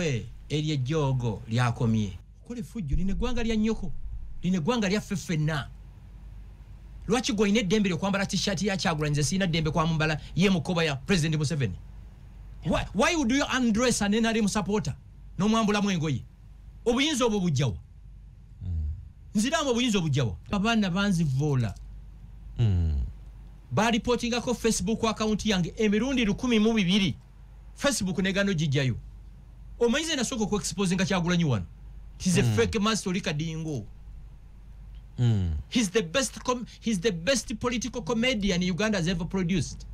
Gwe eryo ejjoogo lyakomye. Okola effujjo, lino eggwanga lya nnyoko, lino eggwanga lyaffe ffenna. Lwaki gwe olina eddembe lyokwambala T-shirt ya Kyagulanyi, nze sirina ddembe kwambala ye mukoba ya President Museveni? Why would you undress an NRM supporter n'omwambulamu engoye? Obuyinza obwo bujjawa? Nziramu, obuyinza obujjawa? Abaana banzivoola, balipotingako Facebook account yange emirundi 1002, Facebook negano gijjayo. Omanyi nze nasooka okuexposinga Kyagulanyi wano? He's a fake master, oli kadingo. He's the best political comedian Uganda has ever produced.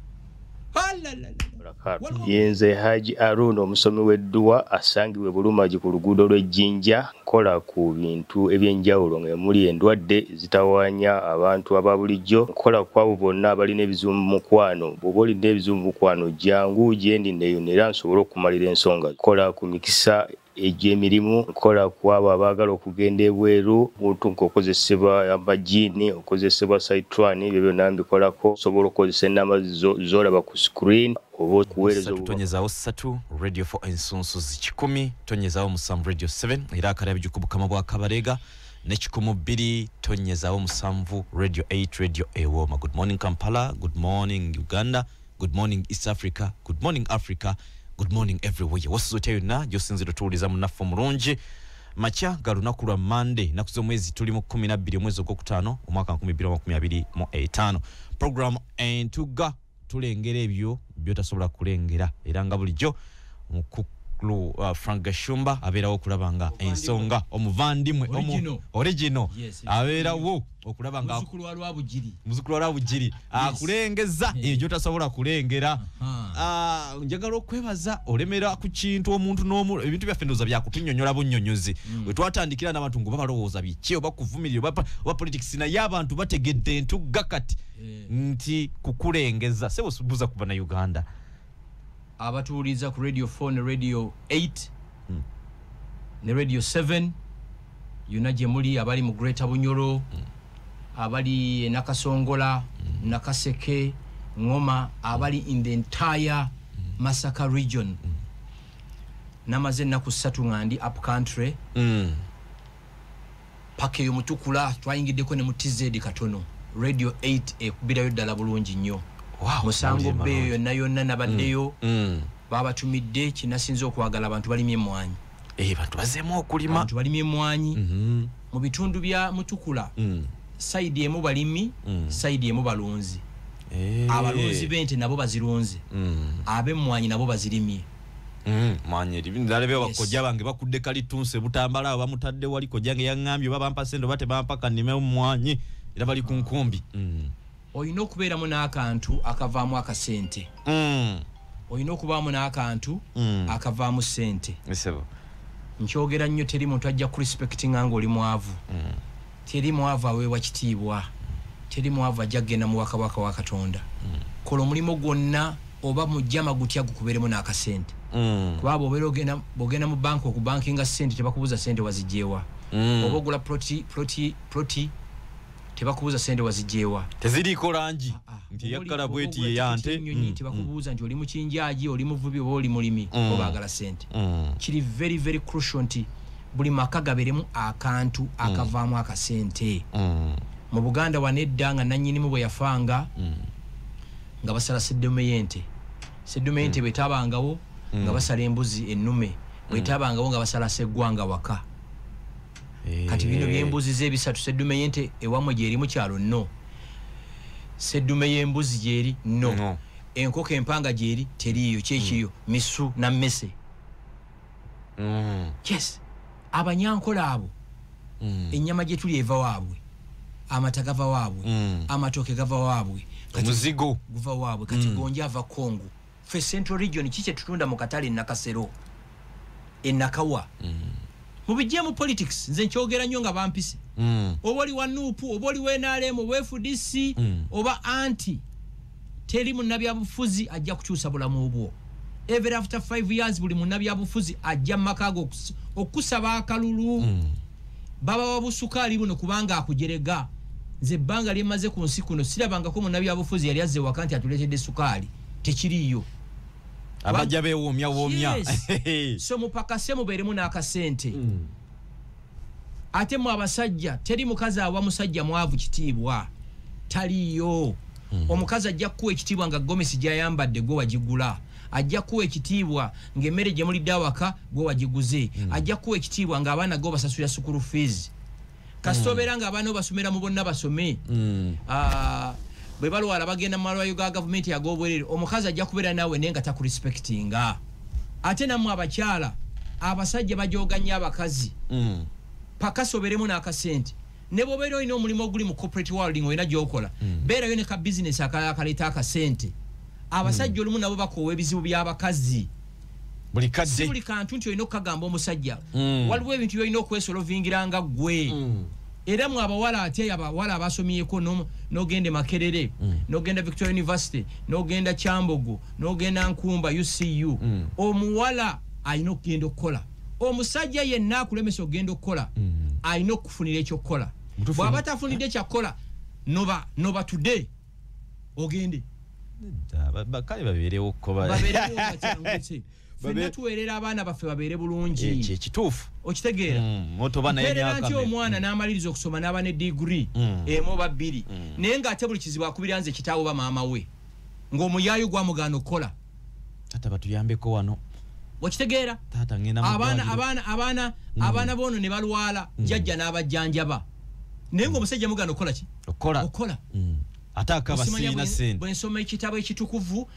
Yenze Haji Aruna, omusomi w'edduwa asangibwa Bulumagi ku luguudo lw'Ejjinja. Nkola ku bintu ebyenjawulo nga muli endwadde zitawaanya abantu aba bulijjo. Nkola ku abo bonna abalina ebizibu mu mukwano. Bw'oba olina ebizibu mu mukwano, jangu gyendi neeyune era nsobole okumalira ensonga. Nkola ku mikisa egy'emirimu, nkola ku abo abaagala okugenda ebweru, muntu ng'okozesebwa amajiini, okozesebwa saitwani, ebyo byonna mbikolako. Osobola okukozesa ennamba z'olaba ku screen oba okuweereza. Tonyezaawo 3 Radio 4 Ensunsuzi 100.7 Radio 7 era akalabiju ku bukama bwa Kabarega ne 102.7 Radio 8 Radio Ewoma. Good morning Kampala, good morning Uganda, good morning East Africa, good morning Africa, good morning everywhere. Wasuze otya yonna gy'osinzira otuwuliza munnaffe omulungi? Makya ga lunaku lwa Monday, nnaku z'omwezi tuli mu 12 omwezi ogwokutaano omwaka 2025. Program Entuga, tulengera ebyo byotasobola kulengera, era nga bulijjo mukulu Frank Gashumba abeerawo okulaba nga ensonga omuvandimwe original abeerawo okulaba nga muzukulu wa Lwabugiri, muzukulu wa Lwabugiri akulengeza ebyo gyotasobola kulengera. Njagala okwebaza olemera ku kintu omuntu n'omu ebintu byaffe ndowooza byakutunyonnyola bunnyonnyozi. We twatandikira n'abantu ngo babalowooza biki oba kuvumirira oba politics, naye abantu bategedde Entugga kati nti kukulengeza. Sebo, buuza ku Bannayuganda abatuwuliriza ku Radio 4 ne Radio 8 ne Radio 7 yonna gye muli, abali mu Greater Bunyoro, abali e Nakasongola, Nakaseke, Ngoma, abali in the entire Masaka region. Namaze ennaku 3 nga ndi up country, paka eyo Mutukula, twayingiddeko ne mu TZ katono. Radio 8 ekubirayo ddala bulungi nnyo. Musango bbeeyo yonna yonna nabaddeyo. Babatumidde kinasinze okwagala, abantu balimye emmwanyi. Bantu bazeemu okulima. Abantu balimye emmwanyi mu bitundu bya Mutukula. Side emu balimi, side emu balunzi. Abalunzi b'ente nabo bazirunze, ab'emmwanyi nabo bazirimye. Mwanyi ndalebe bakojja bange bakudde kalitunse Butambala awo bamutadde wali. Kojja nge yaŋŋambye oba bampa ssente oba tebampa kannime mmwanyi, era bali ku nkumbi. Olina okubeeramu n'akantu akavaamu akasente. Olina okubaamu n'akantu akavaamu ssente. Nkyogera nnyo, teri muntu ajja kurespectinga ng'oli mwavu. Teri mwavu aweebwa kitiibwa, teri mwavu ajja kugenda mu wakabaka wa Katonda. Kola omulimu gwonna oba mujjama gutya, gukubeeremu n'akasente, kuba bw'obeera bw'ogenda mu banka okubankinga ssente, tebakubuuza ssente wazigyewa. Oba ogula ploti, tebakubuuza ssente wazigyewa. Teziriiko langi nti eyakkala bweti yeyante. Ennyonyi, tebakubuuza nti oli mukinjaji, oli muvubi oba oli mulimi, obaagala ssente. Kiri very very crucial nti buli maka gabeeremu akantu akavaamu akasente. Mu Buganda wano edda nga nannyinimu bwe yafanga, nga basala seddume y'ente. Seddume y'ente bwetabangawo, nga basala embuzi ennume. Bwetabangawo, nga basala seggwanga waka. Kati bino byembuzi z'ebisatu, seddume y'ente ewammwe gyeri mu kyalo? No. Seddume y'embuzi gyeri? No. No. Enkoko empanga gyeri? Teriiyo. Kyekiyo misu na mmese. Yes, Abanyankola abo, ennyama gye tuli eva waabwe, amata gava waabwe, amatooke gava waabwe. Omuzigo guva waabwe. Kati gonja ava Congo. Fe Central Region kiki kyetutunda mu katale e Nakasero, enakawa? Mubijje mu politics. Nze nkyogera nnyo nga bampise. Oba oli wa NUP, oba oli wa NRM, oba FDC, oba anti, teri munnabyabufuzi ajja kukyusa bulamu bwo. Every after 5 years buli munnabyabufuzi ajja mu maka go okusaba akalulu. Baba wa busukaali buno kubanga akujerega. Nze ebbanga lyemaze ku nsi kuno sirabangako munnabyabufuzi yali azze waka nti atuleetedde sukaali. Tekiriiyo. Abajja beewomya womya. So mupakase mubeeremu n'akasente. Ate mu abasajja teri mukazi awa musajja mwavu kitiibwa, taliyo. Omukazi ajja kuwa ekitiibwa nga gomesi gy'ayambadde gwe wagigula, ajja kuwa ekitiibwa ng'emmere gye mulidde awaka gwe wagiguze, ajja kuwa ekitiibwa ng'abaana go basasulira school fees. Kasita obeera ng'abaana obasomera mu bonna basome, bwe balwala bagenda mu malwaliro ga gavumenti ag'obwerere, omukazi ajja kubeera naawe naye nga takurespectinga. Ate nammwe abakyala, abasajja bajooga nnyo abakazi. Pakasi obeeremu n'akasente. Ne bw'obeera olina omulimu oguli mu corporate world ng'olina gy'okola, beerayo ne ka bizinesi akaleeta akasente. Abasajja olumu nabo bakoowa ebizibu by'abakazi. Buli kadde. Si buli kantu nti olina okukagamba omusajja. Waliwo ebintu by'olina okwesolovingira nga ggwe. Era mu abawala ate abawala abasomyeko n'ogenda Makerere, n'ogenda Victoria University, n'ogenda Kyambogo, n'ogenda Nkumba UCU. Omuwala alina okugenda okukola. Omusajja yenna akulemesa okugenda okukola, alina okufunira ekyokukola. Bw'aba tafunidde kyakukola, noba today ogende. Kale babeerewo okukoba. Babeerewo nga kyanguse. Ffenna tuweerera abaana baffe babeere bulungi. Kituufu. Okitegeera? Mpeerera nti omwana n'amaliriza okusoma n'aba ne degree emu oba bbiri, naye ng'ate buli kizibu akubira nze kitaawe oba maama we, ng'omuyaayu gwamugaana okukola. Taata batuyambeko wano. Okitegeera? Abaana boono ne balwala, jjajja n'abajjanjaba, naye ng'omusajja mugaana okukola ki? Okukola. Ate akaba sirina ssente. Bwe nsoma ekitabo ekitukuvu,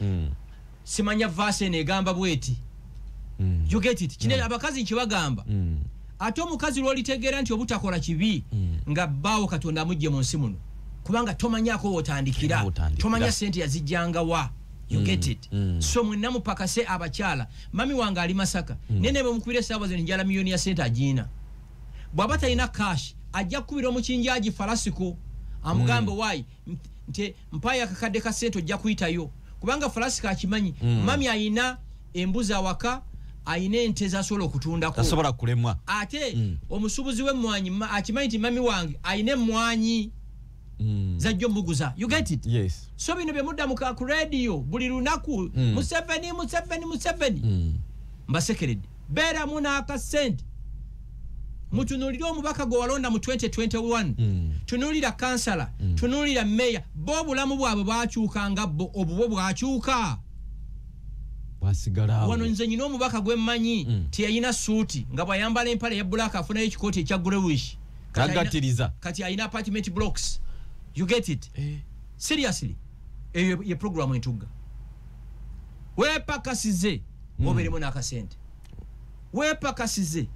simanya verse eno egamba bweti. You get it? Kino abakazi nkibagamba. Ate omukazi lw'olitegeera nti obutakola kibi, nga bbaawo Katonda amuggye mu nsi muno, kubanga tomanyaako w'otandikira, tomanya ssente yazijjanga wa. You get it? So mwenna mupakase abakyala. Mami wange ali Masaka, naye ne bwemukubira essaawa zino njala miliyoni ya ssente agiina. Bw'aba talina cash, ajja kukubira omukinjaagi Falasiko amugambe, waayi nti mpaayo akakadde ka ssente ojja kuyitayo. Kubanga Falasiko akimanyi, mami ayina embuzi awaka, ayina ente z'asobola okutundako. Tasobola kulemwa. Ate omusuubuzi w'emmwanyi akimanyi nti mami wange ayina emmwanyi zajja omuguza. You get it? Yes. So bino bye mudda ku radio buli lunaku, Museveni, Museveni, Museveni. Mbasekeredde. Beeramu n'akasente. Mutunuulire omubaka gwe walonda mu 2021. Tunuulira kansala, tunuulira meya. Bo obulamu bwabwe bwakyuka nga bo obubwo bwakyuka. Wano nze nyina omubaka gwe mmanyi teyalina suuti, nga bw'ayambala empale ya black afunayo ekikooti ekya greyish. Kati alina apartment blocks. You get it? Seriously. Eyo ye programu entugga. Weepakasize obeeremu n'akasente. Weepakasize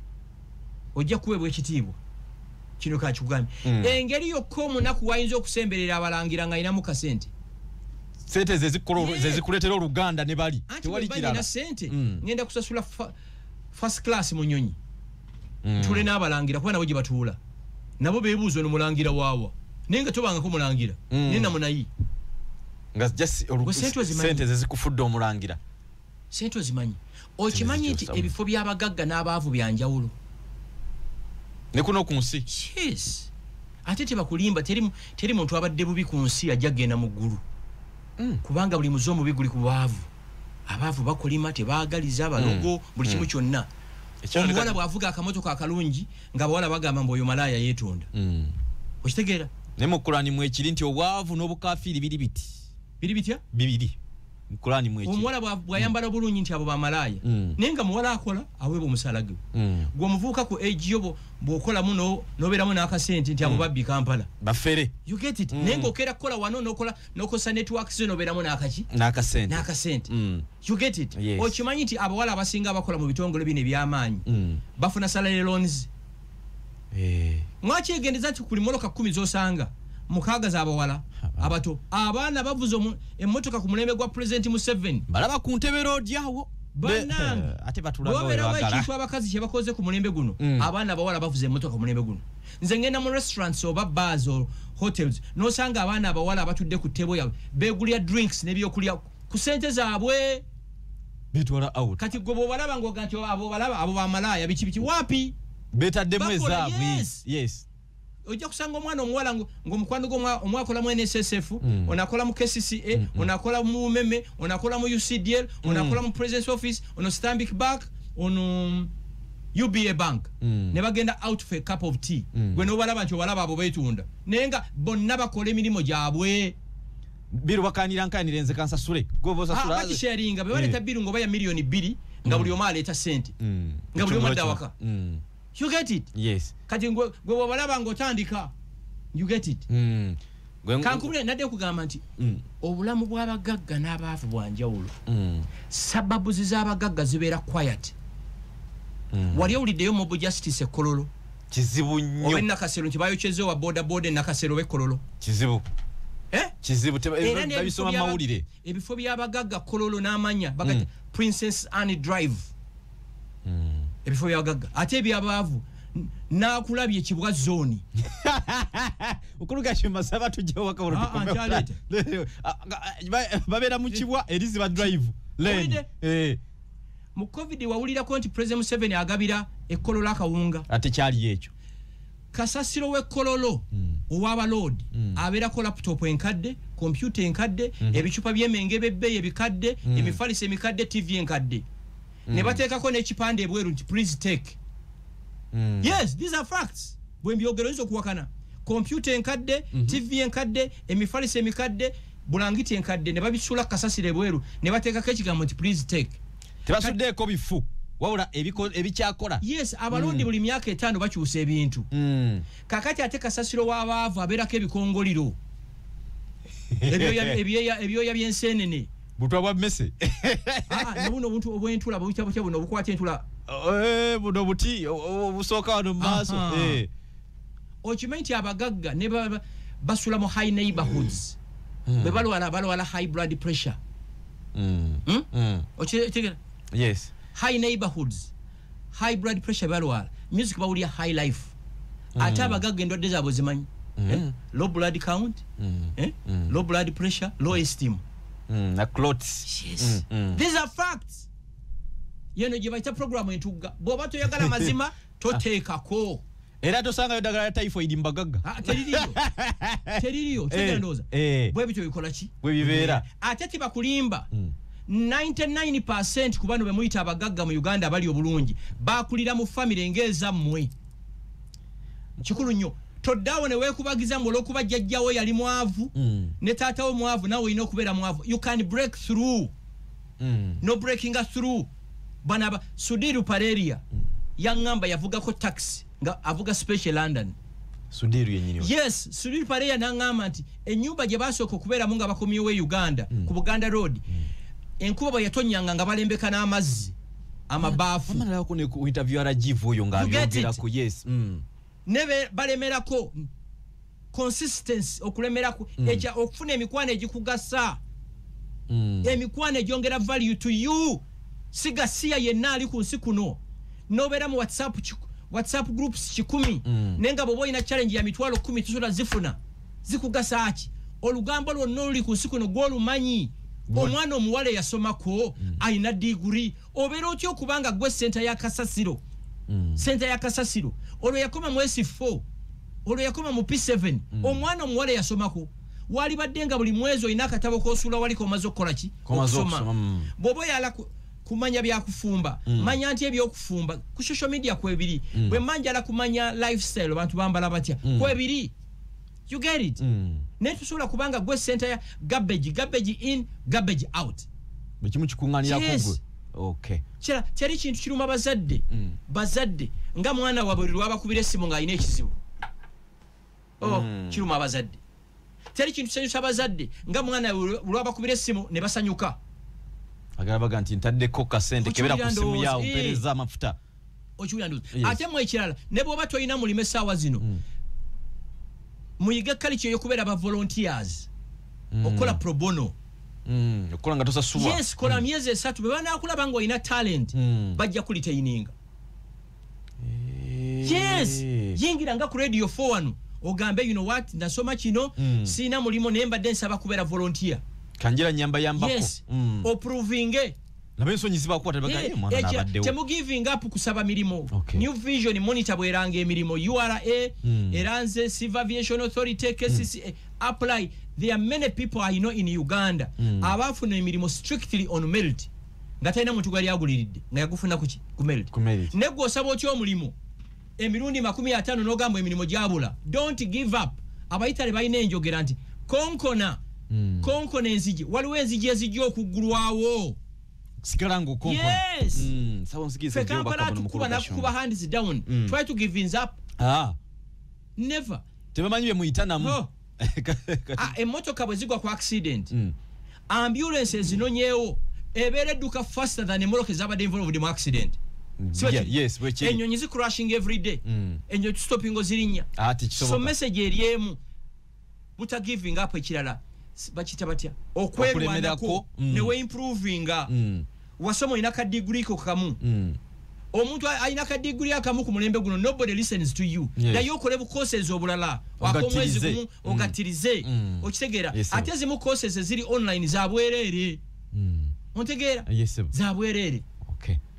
ojja kuweebwa ekitiibwa. Kino kakikugambye. Engeri yokka omunaku wayinza okusemberera abalangira ng'alinamu kasente. Sente zezikuleetera oluganda ne bali. Tewali kirala. Sente ngenda kusasula first class mu nnyonyi. Tule n'abalangira kuba nabo gye batuula. Nabo beebuuza ono mulangira waawa. Naye nga tobangako mulangira. Naye namunayi. Nga just sente zezikufudde omulangira. Sente ozimanyi. Okimanyi nti ebifo by'abagagga n'abaavu bya njawulo. Ne kuno ku nsi. Yes. Ate tebakulimba, teri muntu abadde bubi ku nsi ajja kugenda mu ggulu. Kubanga buli muze omubi guli ku baavu. Abaavu bakolima, tebaagaliza, balogo, buli kimu kyonna. Omuwala bw'avuga akamotoka akalungi ng'abawala bagamba mbu oyo malaaya yeetonda. Okitegeera? Ne mu Kurani mwekiri nti obwavu n'obukafiiri biri biti. Biri bitya? Bibiri. Mu Kurani mwekiri. Omuwala bw'ayambala bulungi nti abo bamalaaya. Naye nga muwala akola aweebwa omusaala gwe. Gwe omuvubuka ku age yo bw'okolamu n'obeeramu n'akasente nti abo babbi Kampala. Bafere. You get it? Naye ng'okeera kukola wano n'okola n'okozesa networks zo n'obeeramu n'akaki? N'akasente. N'akasente. You get it? Okimanyi nti abawala abasinga abakola mu bitongole bino eby'amaanyi bafuna salary loans. Mwakyegendeza nti kuli mmotoka 10 z'osanga, 6 z'abawala abato. Abaana bavuze emmotoka ku mulembe gwa President Museveni. Balaba ku ntebe road awo. Bannange. Ate batulanga we baagala. Ekintu abakazi kye bakoze ku mulembe guno, abaana abawala bavuze emmotoka ku mulembe guno. Nze ngenda mu restaurants oba bars or hotels, n'osanga abaana abawala abatudde ku table yaabwe beegulya drinks n'ebyokulya ku ssente zaabwe. Betwala out. Kati gwe bw'obalaba ng'oga nti abo balaba abo bamalaaya biki biki wapi? Betaddemu ezaabwe. Yes. Ojja kusanga omwana omuwala ng'omukwano gwo omwakola mu NSSF, onakola mu KCCA, onakola mu Umeme, onakola mu UCDL, onakola mu President's Office, ono Stanbic Bank, ono UBA Bank. Ne bagenda out for a cup of tea. Gwe n'obalaba nti obalaba abo beetunda, naye nga bonna bakola emirimu gyabwe. Bill bakanira nkanira nze kansasule gwe bosasula. Bakisharinga be baleeta bill ng'oba ya 2 million, nga buli omu aleeta sente, nga buli omu adda waka. You get it? Yes. Kati gwe bw'obalaba ng'otandika, you get it? Kankubule nadde okugamba nti obulamu bw'abagagga n'abaavu bwa njawulo. Sababuzi z'abagagga zibeera quiet. Wali owuliddeyo mob justice e Kololo? Kizibu Oba nnyo. Enakasero nti bayokyezza owa boda boda e Nakasero oba e Kololo? Kizibu. Eh? Kizibu. Era n'ebifo Babisoma mu mawulire. Ebifo by'abagagga Kololo n'amanya bagati Princess Anne Drive. Ebifo by'abagagga. Ate ebyabaavu naakulabye Kibwa Zone. Mukulu Gashumba, saba tujje waka wano. Ah, ah, nkyaleeta. Babeera mu Kibwa eriziba Drive lane. Owulidde? Eh. Mu COVID wawulirako nti President Museveni agabira e Kololo akawunga? Ate kyali ekyo. Kasasiro w'e Kololo ow'abaloodi abeerako laptop enkadde, kompyuta enkadde, ebicupa by'emenge by'ebbeeyi ebikadde, emifaliso emikadde, TV enkadde, ne bateekako n'ekipande ebweru nti "Please take." Yes, these are facts. Bwe mbyogero oyinza okuwakana. Kompyuta enkadde, TV enkadde, emifaliso emikadde, bulangiti enkadde, ne babisuula kasasiro ebweru ne bateekako ekigambo nti "Please take." Tebasuddeeko bifu, wabula ebikyakola. Yes, abaloodi buli myaka 5 bakyusa ebintu. Kakati ate kasasiro w'abaavu abeerako ebikongoliro, ebyoya by'ensenene. Butwa bwa mmese. Ah, nabuno obuntu obw'entula buyita butya buno obukwata entula? Eh, buno buti obusooka wano mu maaso. Aha. Okimanyi nti abagagga ne basula mu high neighborhoods, bwe balwala balwala high blood pressure? Hmm? Okitegera? Yes. High neighborhoods, high blood pressure balwala. Music bawulira high life. Ate abagagga endwadde zaabwe zimanyi. Eh? Low blood count, eh? Low blood pressure, low esteem. Na clots. Yes. These are facts. Yeno gye bayita program entugga. Bw'oba toyagala mazima, toteekako. Era tosangayo ddagala lya typhoid mu bagagga. Ah, teririyo, teririyo. Tegera ndowooza bwe bityo bikola ki. Bwe bibeera. Ate tibakulimba, 99% ku bano be muyita abagagga mu Uganda abali obulungi bakulira mu famire ng'ezammwe. Kikulu nnyo, toddaawo ne weekubagiza mbu olw'okuba jjajjawo yali mwavu ne taatawo mwavu, naawe olina okubeera mwavu. You can break through. No breaking through. Bano aba Sudhir Ruparelia yaŋŋamba yavugako taxi nga avuga special London. Sudhir yennyini? Yes, Sudhir Ruparelia naŋŋamba nti ennyumba gye basooka okubeeramu nga bakomyewo e Uganda ku Buganda Road, enkuba bwe yatonyanga nga balembeka n'amazzi amabaafu. Amanalako ne ku interview Rajiv oyo You get it? ng'abyogerako, yes. Ne balemerako consistency, okulemerako ekya okufuna emikwano egikugasa, emikwano egyongera value to you. Sigasiya yenna ali ku nsi kuno nobeera mu WhatsApp, WhatsApp groups 100, naye nga bw'oba olina challenge ya 10,000 tosobola zifuna, zikugasa ki? Olugambo lwonna oluli ku nsi kuno gw'olumanyi. Omwana omuwala eyasomako alina diguri, obeera otya okubanga gwe center ya kasasiro? Center ya kasasiro olwo yakoma mu S4, olwo yakoma mu P7. Omwana omuwala eyasomako walibadde nga buli mwezi olina akatabo kosuula waliko omaze okukola ki? Komaze okusoma. Bw'oba oyala kumanya byakufumba, manya nti ebyokufumba ku social media kwebiri. Bwe manjala kumanya lifestyle, abantu bambala batya, kwebiri. You get it? Naye tusobola kubanga gwe center ya garbage, garbage in, garbage out. Buli kimu kikuŋŋaanirako Yes. gwe. Okay. Kira teri kintu kiruma bazadde, bazadde nga mwana waabwe buli lwabakubira essimu ng'alina ekizibu. Oh, kiruma abazadde. Teri kintu kisanyusa abazadde nga mwana waabwe lwabakubira essimu ne basanyuka. Agala baga nti ntaddeko kasente kebera ku Okiwulira simu ndowooza, yawo, eh. mpeereza amafuta. Okiwulira ndowooza? Yes. Ate mu ekirala, ne bw'oba tolina mulimu essaawa zino, muyige culture ey'okubeera ba volunteers, okukola pro bono. Okukola nga tosasulwa. Yes, kola myezi 3, bwe banaakulaba ng'olina talent, bajja kuretaininga. Yes, yingira nga ku Radio 4 wano ogambe, "You know what, nasoma kino, siina mulimu, naye mbadde nsaba kubeera volunteer." Kanjira nyamba yambako. Yes. Oprovinge. Nabensonyi zibakwata bagaye mwana nabaddewo. Temu giving up kusaba mirimu. New Vision monitor bweranga emirimu URA, eranze Civil Aviation Authority, KCC, apply. There are many people I know in Uganda abafuna emirimu strictly on merit. Nga talina muntu gwali aguliridde nga yagufuna kuki? Ku merit. Negwo osaba otya omulimu emirundi 50 n'ogamba emirimu gyabula. Don't give up. Abayitale balina enjogera nti konkona konkona enzigi, waliwo enzigi ezijja okuggulwawo. Sigala ng'okonkona. Yes. Sabo nsigize njo bakabona mukulu gashumba. Hands down. Try to give up. Never. Tebamanyi bye muyita namu. No. Emmotoka bwe zigwa ku accident. Ambulance ezinonyeewo ebeera edduka faster than emmotoka ezabadde involved mu accident. Yes, bwe ennyonyi zi crashing every day. Ennyonyi stopping ozirinnya. So message eri emu, buta giving up. Ekirala bakita batya okwerwanako ne we improvinga. Wasoma olina ka degree ko kamu. Omuntu alina ka degree akamu ku mulembe guno, nobody listens to you. Naye okole bu courses obulala wakomwezi gumu ogatirize. Okitegeera? Ate zimu courses eziri online za bwereere. Ontegeera? Za bwereere.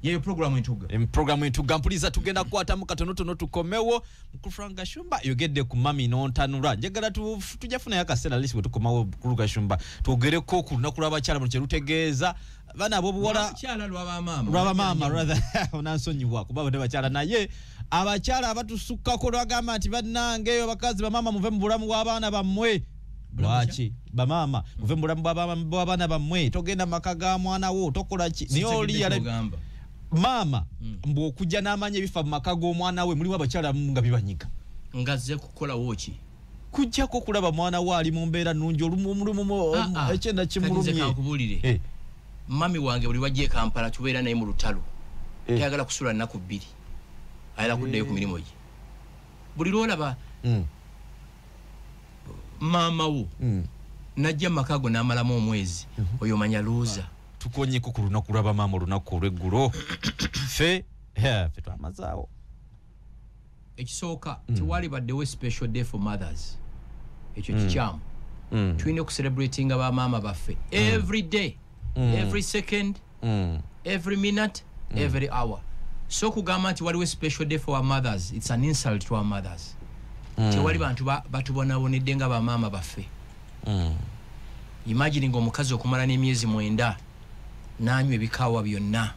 Yeyo programu entuga. Programu entuga mpuliza tugenda kukwatamu katonotono tukomewo. Mukulu Frank Gashumba yogedde ku mami n'ontanula. Njagala tujja funayo akaseera lisi bwe tukomawo Mukulu Gashumba twogereko ku lunaku lw'abakyala muno kye lutegeeza. Baana ab'obuwala abakyala lw'abamaama. Lw'abamaama rather onansonyiwa kuba bo bakyala, naye abakyala abatusukkako lwagamba nti bannange abakazi bamaama muve mu bulamu bw'abaana bammwe. Lwaki bamaama muve mu bulamu bw'abaana bammwe, togenda maka ga mwana wo, tokola ki? Naye oli yala maama mbu okujja n'amanya ebifa mu maka g'omwana we, mulimu abakyala nga bibanyiga. Ngazze kukola woki? Kujjako okulaba mwana we ali mu mbeera nnungi, olumu ekyenda kimulumye. Mami wange buli wajja e Kampala tubeera naye mu lutalo. Tayagala kusula nnaku bbiri, ayagala kuddayo ku mirimu gye. Buli lw'olaba maama wo najja mu maka go n'amalamu omwezi, oyo omanya looza. Tukonyeko ku lunaku lw'abamaama olunaku olw'eggulo. Ffe twamazaawo. Ekisooka tewali baddewo special day for mothers. Ekyo kikyamu. Tulina okucelebratinga bamaama baffe every day, every second, every minute, every hour. So kugamba nti waliwo special day for our mothers, it's an insult to our mothers. Tewali bantu batubonabonedde nga bamaama baffe. Imagine ng'omukazi okumala n'emyezi 9 n'anywa ebikaawa byonna,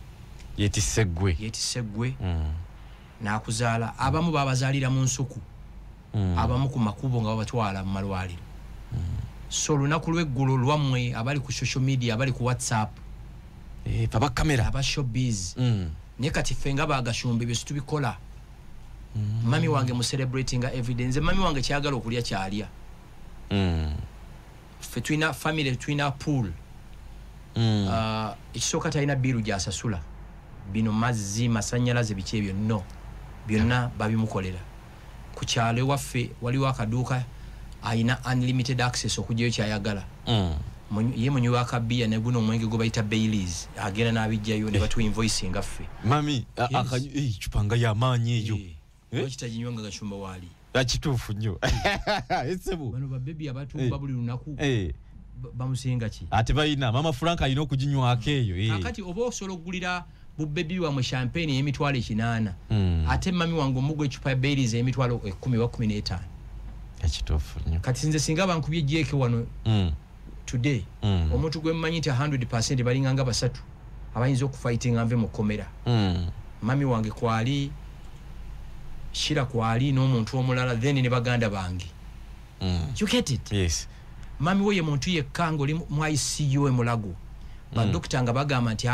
yetisse ggwe, yetisse ggwe, n'akuzaala. Abamu babazaalira mu nsuku, abamu ku makubo nga babatwala mu malwaliro. So olunaku lw'eggulo lwammwe abali ku social media, abali ku WhatsApp, aba kamera, aba showbiz. Naye kati ffe nga bagashumba ebyo situbikola. Mami wange mu celebratinga evidence. Mami wange kyagala okulya kyalya. Ffe tulina family, tulina pool. Ekisooka talina biru gy'asasula. Bino mazzi, masannyalaze, biki ebyo no. Byonna babimukolera. Ku kyalo ewaffe waliwo akaduuka alina unlimited access okugyayo kyayagala. Ye munywi wa kabiya ne guno omwenge gwe bayita Baileys, agenda n'abijjayo ne batu invoicinga ffe. Mami ecupa nga y'amaanyi eyo. Lwaki taginywa nga Gashumba waali? Kituufu nnyo. Esebo. Bano babebi abatumba buli lunaku bamusinga ki? Ate balina mama Frank alina okuginywako eyo. Kakati oba osobola okugulira bubebi wamwe champagne ey'emitwalo 8, ate mami wange omugwa ecupa ya Baileys ey'emitwalo 10 wa 15. Ekituufu nnyo. Kati nze singa bankubye jeeke wano today, omuntu gwe mmanyi nti 100% balinga nga basatu abayinza okufightinga nve mu kkomera. Mami wange kwali, Shira kwali n'omuntu omulala, then ne baganda bange. You get it? Yes. Mami we ye muntu yekka ng'oli mu ICU e Mulago. Badokita nga bagamba nti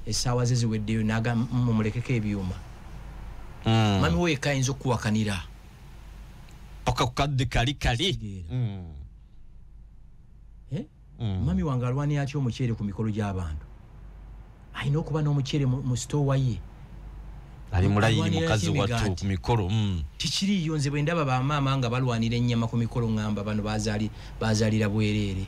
essaawa ze ziweddeyo, n'agamba mumulekeko ebyuma. Mami we yekka ayinza okuwakanira paka ku kadde kali kali. Mami wange alwanira atya omuceere ku mikolo gy'abantu? Alina okuba n'omuceere mu sitoowa ye. Ali mulayini mukazi wattu ku mikolo. Tikiriiyo. Nze bwe ndaba bamaama nga balwanira ennyama ku mikolo ŋŋamba bano bazaalira bwereere.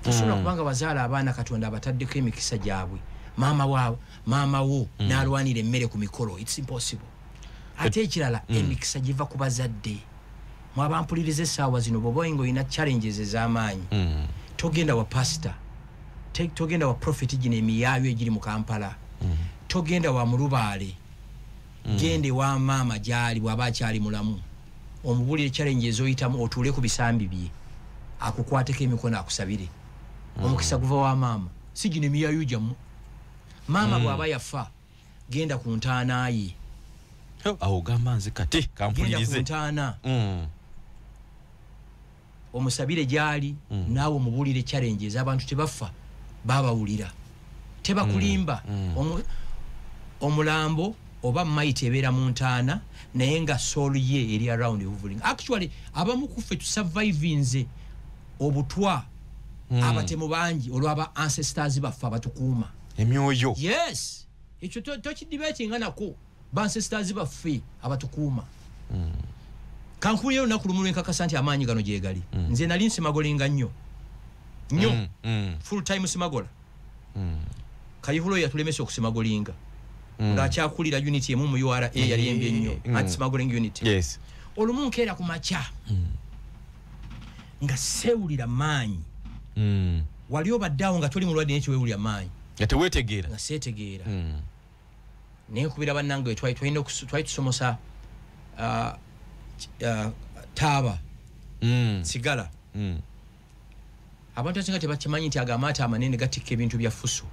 Tosobola kubanga bazaala abaana Katonda abataddeko emikisa gyabwe. Maama wo n'alwanira emmere ku mikolo, it's impossible. Ate ekirala emikisa giva ku bazadde. Mwabampuliriza essaawa zino, bw'oba nga olina challenges ez'amaanyi, togenda wa pastor, Togenda wa prophet gino emiyaayo egiri mu Kampala. Togenda wa mulubaale. Gende wa maama gyali bw'aba akyali mulamu, omubulire challenge ezoyitamu, otuule ku bisambi bye, akukwateko emikono, akusabire. Omukisa guva wa maama, si gino emiyaayo gyammwe. Maama bw'aba yafa, genda ku ntaana ye. Awo gamba nze kati Genda ku kampulirize. ntaana, omusabire gyali, naawe omubulire challenges. Abantu tebafa babawulira, tebakulimba. Omulambo oba maiti ebeera mu ntaana, naye nga soul ye eri around hovering. Actually, abamu kuffe tusurvivinze obutwa, abatemu bangi, olwaba ancestors baffe abatukuuma. Emyoyo. Yes, ekyo tokidebatinga nako. Ba ancestors baffe abatukuuma. Kankuulire, olunaku lumu lwenkakasa nti amaanyi gano gyegali, nze nali nsmugglinga nnyo nnyo, full time smuggler. Kayihura yatulemesa okusmugglinga ng'akyakulira unit emu mu URA, yali embi ennyo, anti smuggling unit. Olumu nkeera ku makya nga seewulira maanyi. Wali obaddeawo nga toli mulwadde naye tiweewulira maanyi? Nga teweetegeera. Nga seetegeera. Naye nkubira bannange, twali tusomosa taaba, sigala. Abantu asinga tebakimanyi nti ago amaato amanene gatikka ebintu bya fuso.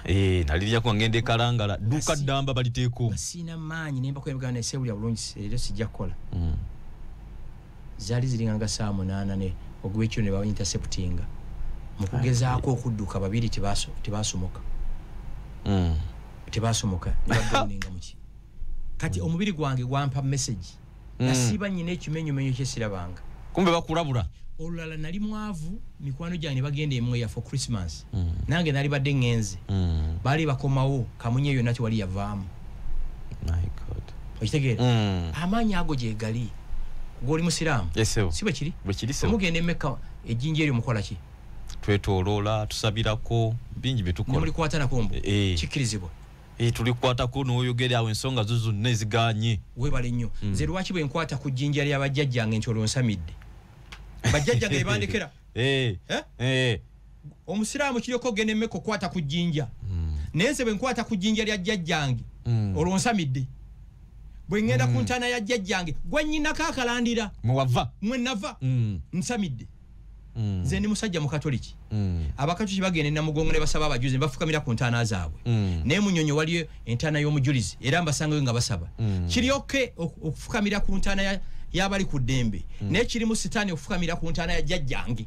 Eh, naliryako ngenda ekalangala dduuka ddamba baliteeko. Nga siina maanyi, nembakwebagana neseewulira bulungi, era sijja kukola. Zaali ziringanga saa 8 ne ogwekiro, ne bainterceptinga. Mu kugezaako okudduka, babiri tebasomoka. Tebasomoka, ne badowninga muki. Kati omubiri gwange gwampa message. Nasiiba nyina ekimenyumenyu kyesirabanga. Kumbe bakulabula. Olulala nali mwavu, mikwano gyange ne bagenda emweya for Christmas. Nange nali badde ŋŋenze. Baali bakomawo, kamunye yonna tewali yavaamu. My God. Okitegeera? Amaanyi ago gye gali. Gw'oli musiraamu? Yes, sir. Si bwe kiri? Bwe kiri, sir. Mugenda e Mecca, ejjinja eryo mukola ki? Twetooloola, tusabirako, bingi bye tukola. Nemulikwata nako mbu? Eh. Kikkirizibwa? Eh, tulikwatako n'oyogera awo ensonga zo zonna eziganye. Weebale nnyo. Nze lwaki bwe nkwata ku jjinja ly'abajjajjange nti olwo nsamidde? Bajjajjange bandekera. Eh? Eh. Omusiraamu kiryoka ogenda e Mecca okwata ku jjinja, naye nze bwe nkwata ku jjinja lya jjajjange, olwo nsamidde. Bwe ŋŋenda ku ntaana ya jjajjange gwe nnyinako akalandira, Mwewava. mwe nava, nsamidde. Nze ndi musajja mukatoliki. Abakatoliki bagenda e Namugongo ne basaba abajulizi, ne bafukamira ku ntaana zaabwe. Naye Munyonyo waliyo entaana y'omujulizi, era mbasangayo nga basaba. Kiryoke okufukamira ku ntaana y'abali ku ddembe, naye kirimu sitaani okufukamira ku ntaana ya jjajjange.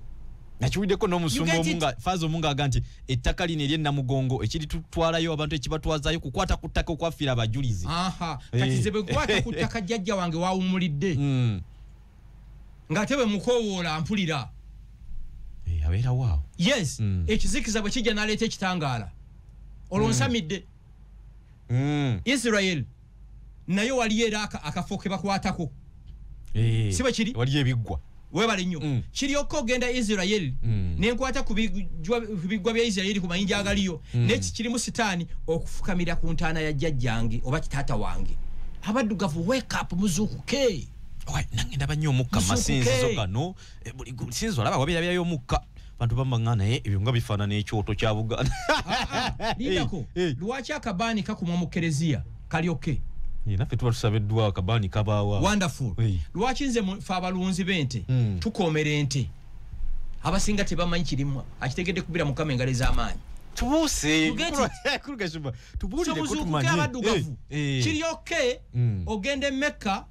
Nakiwuliddeko n'omusumba You get it? omu, nga faaza omu ng'aga nti ettaka lino ery'e Namugongo ekiritutwalayo, abantu ekibatwazayo kukwata ku ttaka okwafiira abajulizi. Aha, kati nze bwe nkwata ku ttaka jjajja wange wawummulidde, ng'ate bwe mukoowoola mpulira. Eh, abeerawo awo. Yes. Ekizikiza bwe kijja n'aleeta ekitangaala, olwo nsamidde. Israel nayo waliyo era akafo ke bakwatako. Eh, Si bwe kiri? Waliyo ebiggwa. Webale nnyo. Kiryoka ogenda Israel, nenkwata ku biggwa bya Israel, ku mayinja agaliyo, naye kirimu sitaani okufukamira ku ntaana ya jjajjange oba kitaata wange. Abaddugavu, wake up, muzuukuke. Oi, nange ndaba nnyo omukka mu Muzuukuke. masinzizo gano. Eh, buli sinzizo olaba wabeerabirayo omukka, bantu bamaŋŋa, naye ebyo nga bifaanana ekyoto kya Buganda. Lindako. Eh, eh. Lwaki akabaani kakumwa mu kereziya kalyoke? Eh, naffe tuba tusaba eddwa, akabaani kabaawa. Wonderful. Eh. Lwaki nze fe abalunzi b'ente tukoomera ente? Abasinga tebamanyi kirimu, akitegedde kubira Mukama engalo ez'amaanyi. Tubuuse. You get it? Kulugashumba, tubuulireko Muzuukuke, tumanye. abaddugavu. Eh, eh. Kiryoke ogenda e Mecca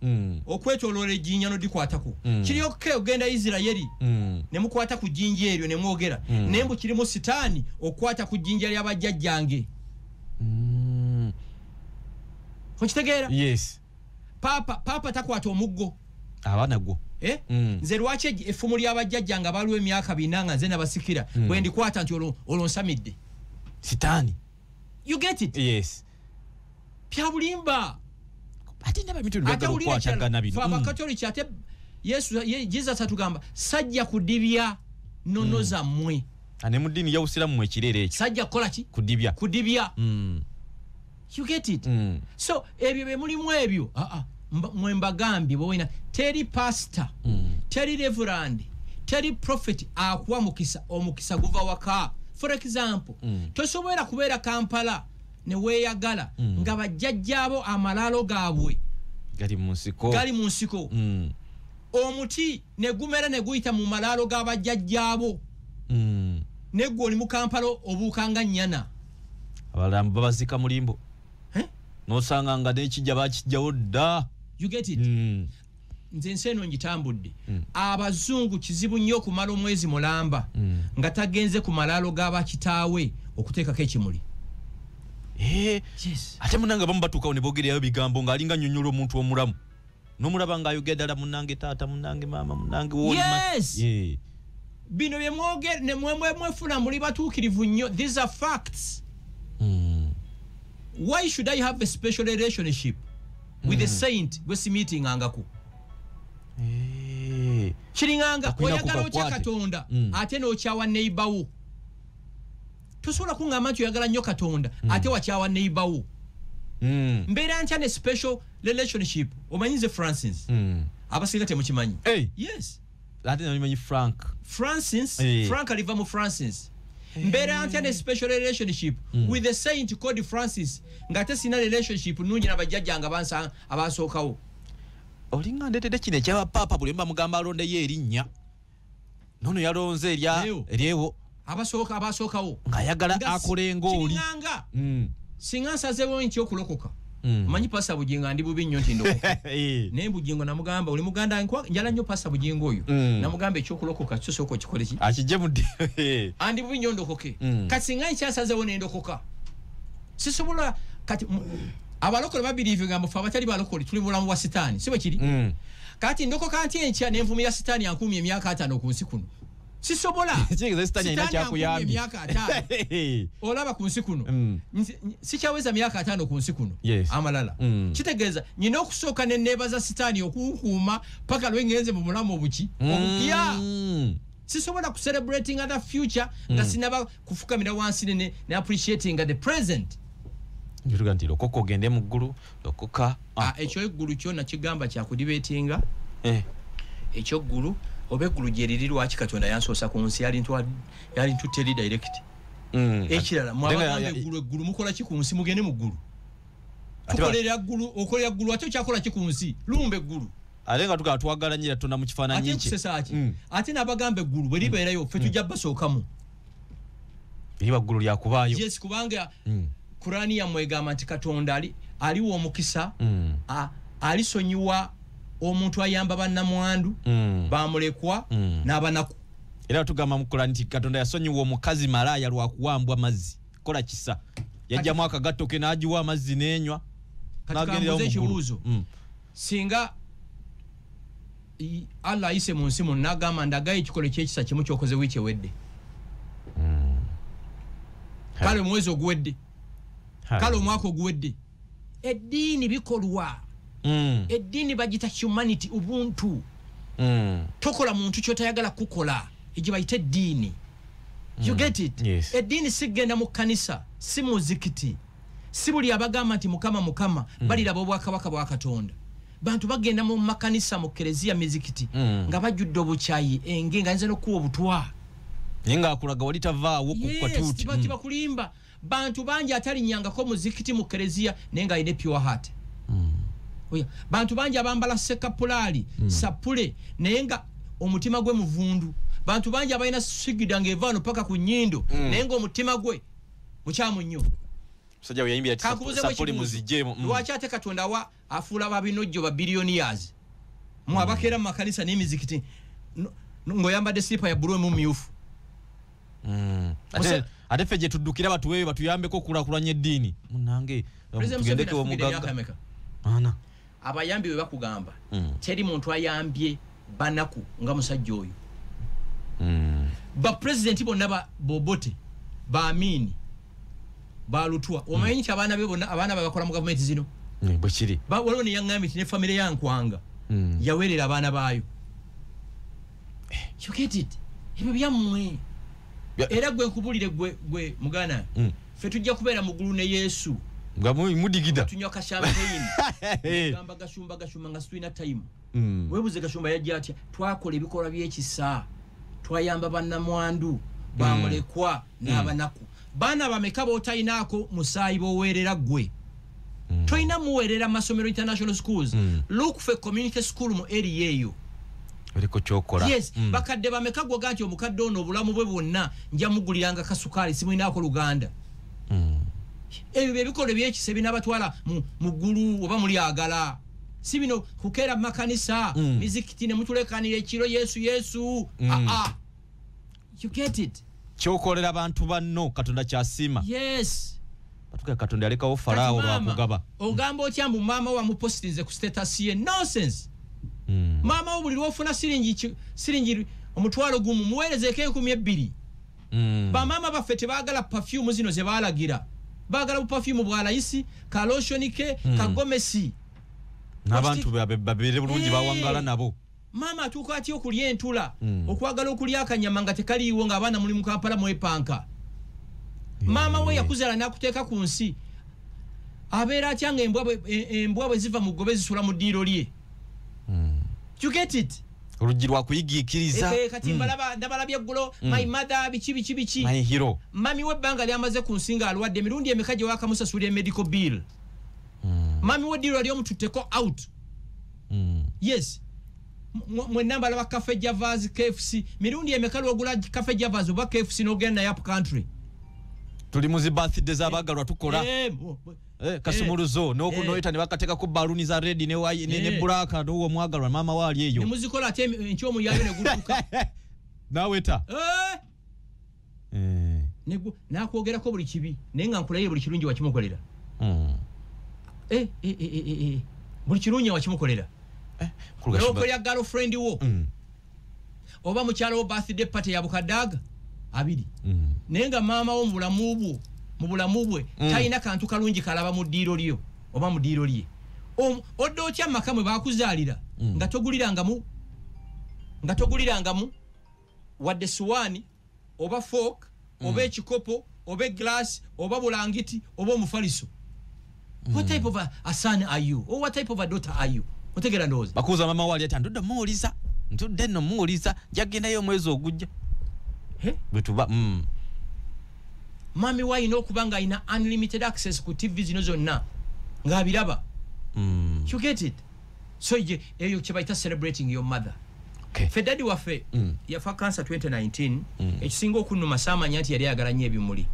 okwetoloola ejjinja nodikwatako. Kiryoke ogenda Isirayeri ne mukwata ku jjinja eryo ne mwogera, naye mbu kirimu sitaani okukwata ku jjinja ly'abajjajjange. Okitegeera? Yes. Papa takwata omuggo. Aba nagwo. Eh? Mm. Nze lwaki effumu ly'abajjajjange abaliwo emyaka 400 nga nze nabasikira, bwe ndikwata nti olwo nsamidde? Sitaani. You get it? Yes. Bya bulimba. Ate ndaba ebintu Ate byagala wulira okukwatagana ekirala, bino. fe abakatoliki, ate Yesu Jesus atugamba, sajja kudibya nnono zammwe. Ah, ne mu ddiini y'obusiraamu mu ekireero ekyo. Sajja kukola ki? Kudibya. Kudibya. You get it? Mm. So ebyo bye mulimu ebyo, aa, mwe mbagambye bwewena, teri pastor, teri reverend, teri prophet akuwa mukisa. Omukisa guva waka. For example, tosobola kubeera Kampala ne weeyagala nga bajjajjaabo amalaalo gaabwe gali mu nsiko, gali mu nsiko. Omuti ne gumera ne guyita mu malaalo g'abajjajjaabo. Neggwe oli mu Kampala obuuka nga nnyana. Abalambu babazika mulimbo. Nosanga nga n'ekijja bakijjawo dda. You get it? Nze ensi eno ngitambudde. Abazungu kizibu nnyo okumala omwezi mulamba nga tagenze ku malaalo g'abakitaawe okuteekako ekimuli. Yes. Ate munnange abamu batuukawo ne boogererayo bigambo ng'alinga nnyonnyola omuntu omulamu. N'omulaba ng'ayogera ddala munnange taata, munnange maama, munnange wooli. Yes. Bino bye mwogera ne mwefuna muli batuukirivu nnyo. These are facts. Why should I have a special relationship with a saint gwe simeetingangako? Kiringanga oyagala otya Katonda ate n'okyawa neighbor wo. Tosobola kuŋŋamba nti oyagala nnyo Katonda ate wakyawa neighbor wo. Mbeera ntya ne special relationship? Omanyi nze Francis. Abasinga temukimanyi. Yes. Ate nalimanyi Frank. Francis, Frank aliva mu Francis. Mbeera ntya ne special relationship with a saint called Francis ng'ate sina relationship nnungi n'abajjajjange abasookawo. Olinga ndetedde kino eky'abapaapa buli omu bamugamba alondeyo erinnya. Nono yalonze eryewo. Abasookawo. Ng'ayagala akole ng'oli. Kiringanga. Singa nsazeewo nti okulokoka. Omanyi Pastor Bugingo ndi bubi nnyo nti ndokoka. Naye Bugingo namugamba oli muganda njala nnyo Pastor Bugingo oyo. Namugamba ekyokulokoka kyo sooka okikole ki? Akijje mu ddi. Andi bubi nnyo ndokoke. Kati singa nkyasazeewo ne ndokoka. Sisobola kati abalokole babiriivinga mufe abatali balokole tuli bulamu bwa sitaani, si bwe kiri? Kati ndokoka nti enkya ne nvumira sitaani ankuumye emyaka 50 ku nsi kuno. Sisobola. Sitaani alina emyaka 50. Olaba ku nsi kuno. Sikyaweza myaka 50 ku nsi kuno. Amalala. Kitegeeza nina okusooka ne neebaza sitaani okunkuuma paka lwe ngenze mu bulamu obuki obupya. Sisobola ku celebrating the future nga sinaba kufukamira wansi ne appreciating the present. Njuruga nti lokoka ogende mu ggulu, lokoka. Ekyo eggulu kyo nakigamba kya kudibetinga. Ekyo ggulu oba eggulu gye liri lwaki Katonda yansoosa ku nsi yali ntutte eri direct. Ekirala mwabagamba eggulu mukola ki ku nsi mugende mu ggulu. Tukolera ggulu, okolera ggulu ate okyakola ki ku nsi? Lumba eggulu. Ate nga tugala twagala nnyo era tonna mu kifaananyi kye. Ate n'abagamba eggulu bwe libeerayo ffe tujja basookamu. Eriba ggulu lyakubaayo. Yes, kubanga Kurani yammwe egamba nti Katonda aliwa omukisa, alisonyiwa omuntu ayamba bannamwandu, bamulekwa n'abanaku. Era tugamba mu Kurani nti Katonda yasonyiwa omukazi malaaya lwa kuwambwa mazzi. Kola kisa. Yajjamu akagatto ke n'agiwa amazzi n'enywa. N'agenderawo mu ggulu. Singa Allah ayise mu nsi muno n'agamba ndagayo ekikolo ky'ekisa kimu ky'okoze wiiki ewedde. Kale omwezi oguwedde. Kale omwaka oguwedde. Eddiini bikolwa. Eddiini bagita humanity, ubuntu. Tokola muntu ky'otayagala kukola. Egyo bayita eddiini. You get it? Yes. Eddiini si genda mu kkanisa, si muzikiti. Si buli abagamba nti Mukama Mukama baliraba obwakabaka bwa Katonda. Bantu bagenda mu makanisa, mu kereziya, mizikiti nga bajjudde obukyayi, enge nga nze n'okuwa obutwa. Naye ng'akulaga wali tavaawo ku katuuti. Yes, tibakulimba. Bantu bangi atalinnyangako muzikiti mu kereziya naye ng'alina pure heart. Oya, bantu bangi abambala sekapulaali, sapule naye nga omutima gwe muvundu. Bantu bangi abalina sigida ng'evaano paka ku nnyindo naye ng'omutima gwe mukyamu nnyo. Musajja we yayimbye ati sapule muziggyemu. Lwaki ate Katonda wa afuula babinojjo ba billionaires? Mwe abakeera mu makanisa n'emizikiti ng'oyambadde siripa ya bbulu emu mmyufu. Ate ffe gye tuddukira batuweeyo batuyambeko okukulaakulanya eddiini. Munnange tugendeko omugagga. Ana. Abayambi bwe bakugamba teri muntu ayambye banaku nga musajja oyo. Bapulezidenti bonna ba Bobote, ba Amini, balutwa. Omanyi nti abaana be bonna abaana babakola mu gavumenti zino. Bwe kiri. Waliwo ne yaŋŋambye nti ne famire ya Nkwanga yaweerera abaana baayo. You get it? Ebyo byammwe. Era gwe nkubulire gwe muganda. Ffe tujja kubeera mu ggulu ne Yesu. Nga mudigida. Tunywa ka champagne. Gamba gashumba gashumba nga situlina time. Weebuze gashumba yajja atya? Twakola ebikolwa by'ekisa. Twayamba bannamwandu. Bamulekwa n'abanaku. Baana bameka b'otalinaako musaayi b'oweerera ggwe? Tolina muweerera masomero, international schools. Look for community school mu area eyo. Oliko kyokola. Yes. Bakadde bameka gwoga nti omukadde ono obulamu bwe bwonna nja muguliranga kasukaali, simulinaako luganda? Ebyo bye bikolwa ebyekisa ebinabatwala mu ggulu oba mulyagala. Si bino kukeera mu makanisa, mizikiti, ne mutulekanira ekiro, Yesu, Yesu. Aa, you get it? Kyokolera abantu banno, Katonda kyasiima. Yes. Batuga Katonda yalekawo Faraawo Kati maama, lwakugaba. Ogamba otya mbu maama wamupositinze ku status ye? Nonsense. Maama wo buli lwofuna siringi 10,000, muweerezeeko 2,000. Bamaama baffe tebaagala perfume zino ze baalagira, baagala buperfume bwa layisi, kalotion ke, kagomesi. N'abantu babeere bulungi, bawangala nabo. Maama atuuka atya okulya entula, okwagala okulya akanyama nga tekaliiwo, ng'abaana muli mu Kampala mwepanka? Maama we yakuzaala n'akuteeka ku nsi, abeera atya nga embwa bwe ziva mu ggobe zisula mu ddiiro lye? You get it? Oluggi lwakuyigiikiriza. Kati ndabalabye eggulo, my mother, biki biki biki. My hero. Mami w'ebbanga lyamaze ku nsi ng'alwadde, emirundi emeka gye wakamusasulira medical bill? Mami w'eddiiro lyomututteko out. Yes. Mwenna mbalaba Cafe Javas, KFC. Mirundi emeka lwogula Cafe Javas oba KFC n'ogenda naye up country? Tuli mu zi birthday z'abaagalwa tukola. Kasumuluzo n'oyita ne bakateekako baluni za red ne black, n'owo omwagalwa maama we ali eyo. Ne muzikola ate enkya omuyaayo ne gudduka. Naaweta. Nakwogerako buli kibi, naye nga nkulaye buli kirungi wakimukolera. Buli kirungi wakimukolera. Mukulu Gashumba. N'okolera girlfriend wo. Oba mukyala wo birthday party ya bukadaaga abiri. Naye nga maama wo mu bulamu bwe, talina kantu kalungi kalaba mu ddiiro lyo oba mu ddiiro lye. Odda otya mu maka mwe baakuzaalira nga togulirangamu wadde suwaani oba fork oba ekikopo oba eglass oba bulangiti oba omufaliso? What type of a son are you, or what type of a daughter are you? Otegeera ndowooza? Bakuuza maama we ali ati ntudde muwuliza, ntudde nno muwuliza, njagendayo omwezi ogujja. Bwe tuba. Mami we alina okuba ng'alina unlimited access ku TV zino zonna ng'abiraba. You get it? So eyo kye bayita celebrating your mother. Ffe daddy waffe yafa cancer 2019. Ekisinga okunnuma, saamanya nti yali ayagala nnyo ebimuli.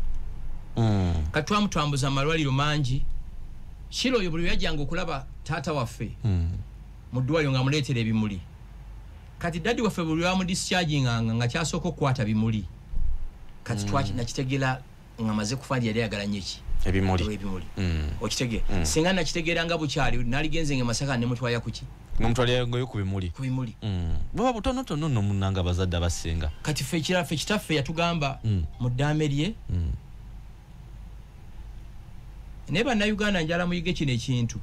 Kati twamutambuza amalwaliro mangi. Kiro oyo buli lwe yajjanga okulaba taata waffe mu ddwaliro, ng'amuleetera ebimuli. Kati daddy waffe buli lwamudischarginganga, nga kyasooka okukwata bimuli. Kati nakitegeera nga maze kufa nti yali ayagala nnyo ki? Ebimuli. Ebimuli. Okitegeera? Singa nakitegeera nga bukyali, naligenze nga Masaka ne mutwaya ku ki? Ng'omutwalirayo ku bimuli. Ku bimuli. Buba butonotono nno munnange abazadde abasinga. Kati ffe ekirala, ffe kitaffe yatugamba mu ddaame lye. Naye Bannayuganda, njala muyige kino ekintu.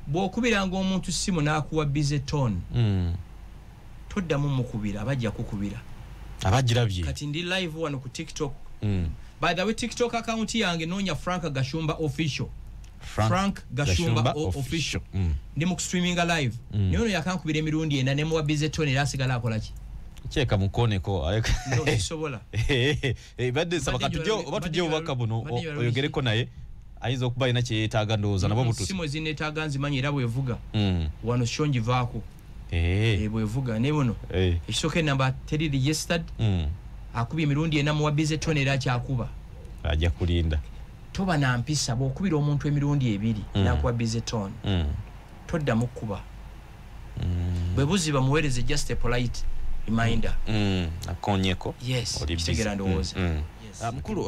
Bw'okubiranga omuntu simu n'akuwa busy tone, toddamu mukubira, abajja kukubira. Abagirabye. Kati ndi live wano ku TikTok. By the way, TikTok account yange noonya Frank Gashumba Official. Frank Gashumba, Gashumba Official. Official. Ndi mu streaminga live. Naye ono yakankubira emirundi ena ne muwa busy tone, era asigala akola ki? Kyeka mukoneko. No, sisobola. Badde nsaba Mbadde katujje oba tujje obubaka buno mbadde njagala oyogereko naye, ayinza okuba alina kye yeetaaga, ndowooza nabo butuuse. Simu ezineetaaga nzimanyi, era bwevuga wano sho ngivaako. Bwevuga naye buno ekisooka enamba teri registered. Akubye emirundi ena, muwa busy tone, era akyakuba. Ajja kulinda. Toba na mpisa bw'okubira omuntu emirundi ebiri n'akuwa busy tone, toddamu kkuba. Bwe buziba, muweereze just a polite reminder. Akonyeko. Yes. Oli busy. Kitegeera ndowooza? Yes. Mukulu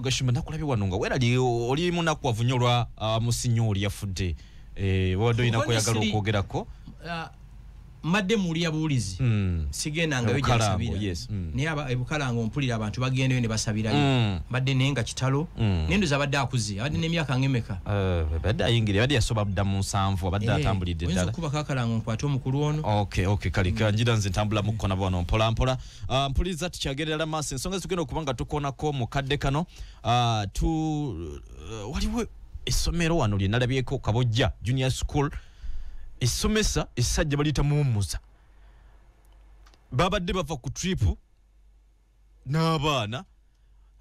Gashumba, nakulabye wano nga werali oli munakuwavu nnyo olwa musinyooli yafudde. Wabadde olina kweyagala Honestly, okwogerako. Mbadde muwulira buwulizi. Sigendangayo Ebukalango, gyensabira. Yes. Naye ebukalango mpulira abantu bagendayo ne basabirayo. Mbadde naye nga kitalo. Naye ndoza abadde akuze, abadde n'emyaka ng'emeka? Abadde ayingira, abadde yasoba dda mu 70, abadde atambulidde Oyinza ddala. okukubako akalango nkwate omukulu ono? Okay, kale kanjira nze ntambula mukona wano mpola mpola. Mpuliriza, tukyagerera maaso ensonga zitugenda okuba nga tukoonako mu kadde kano. Waliwo essomero wano lye nalabyeko, Kabojja Junior School, essomesa essajja baliyita Muwummuza. Babadde bava ku trip N'abaana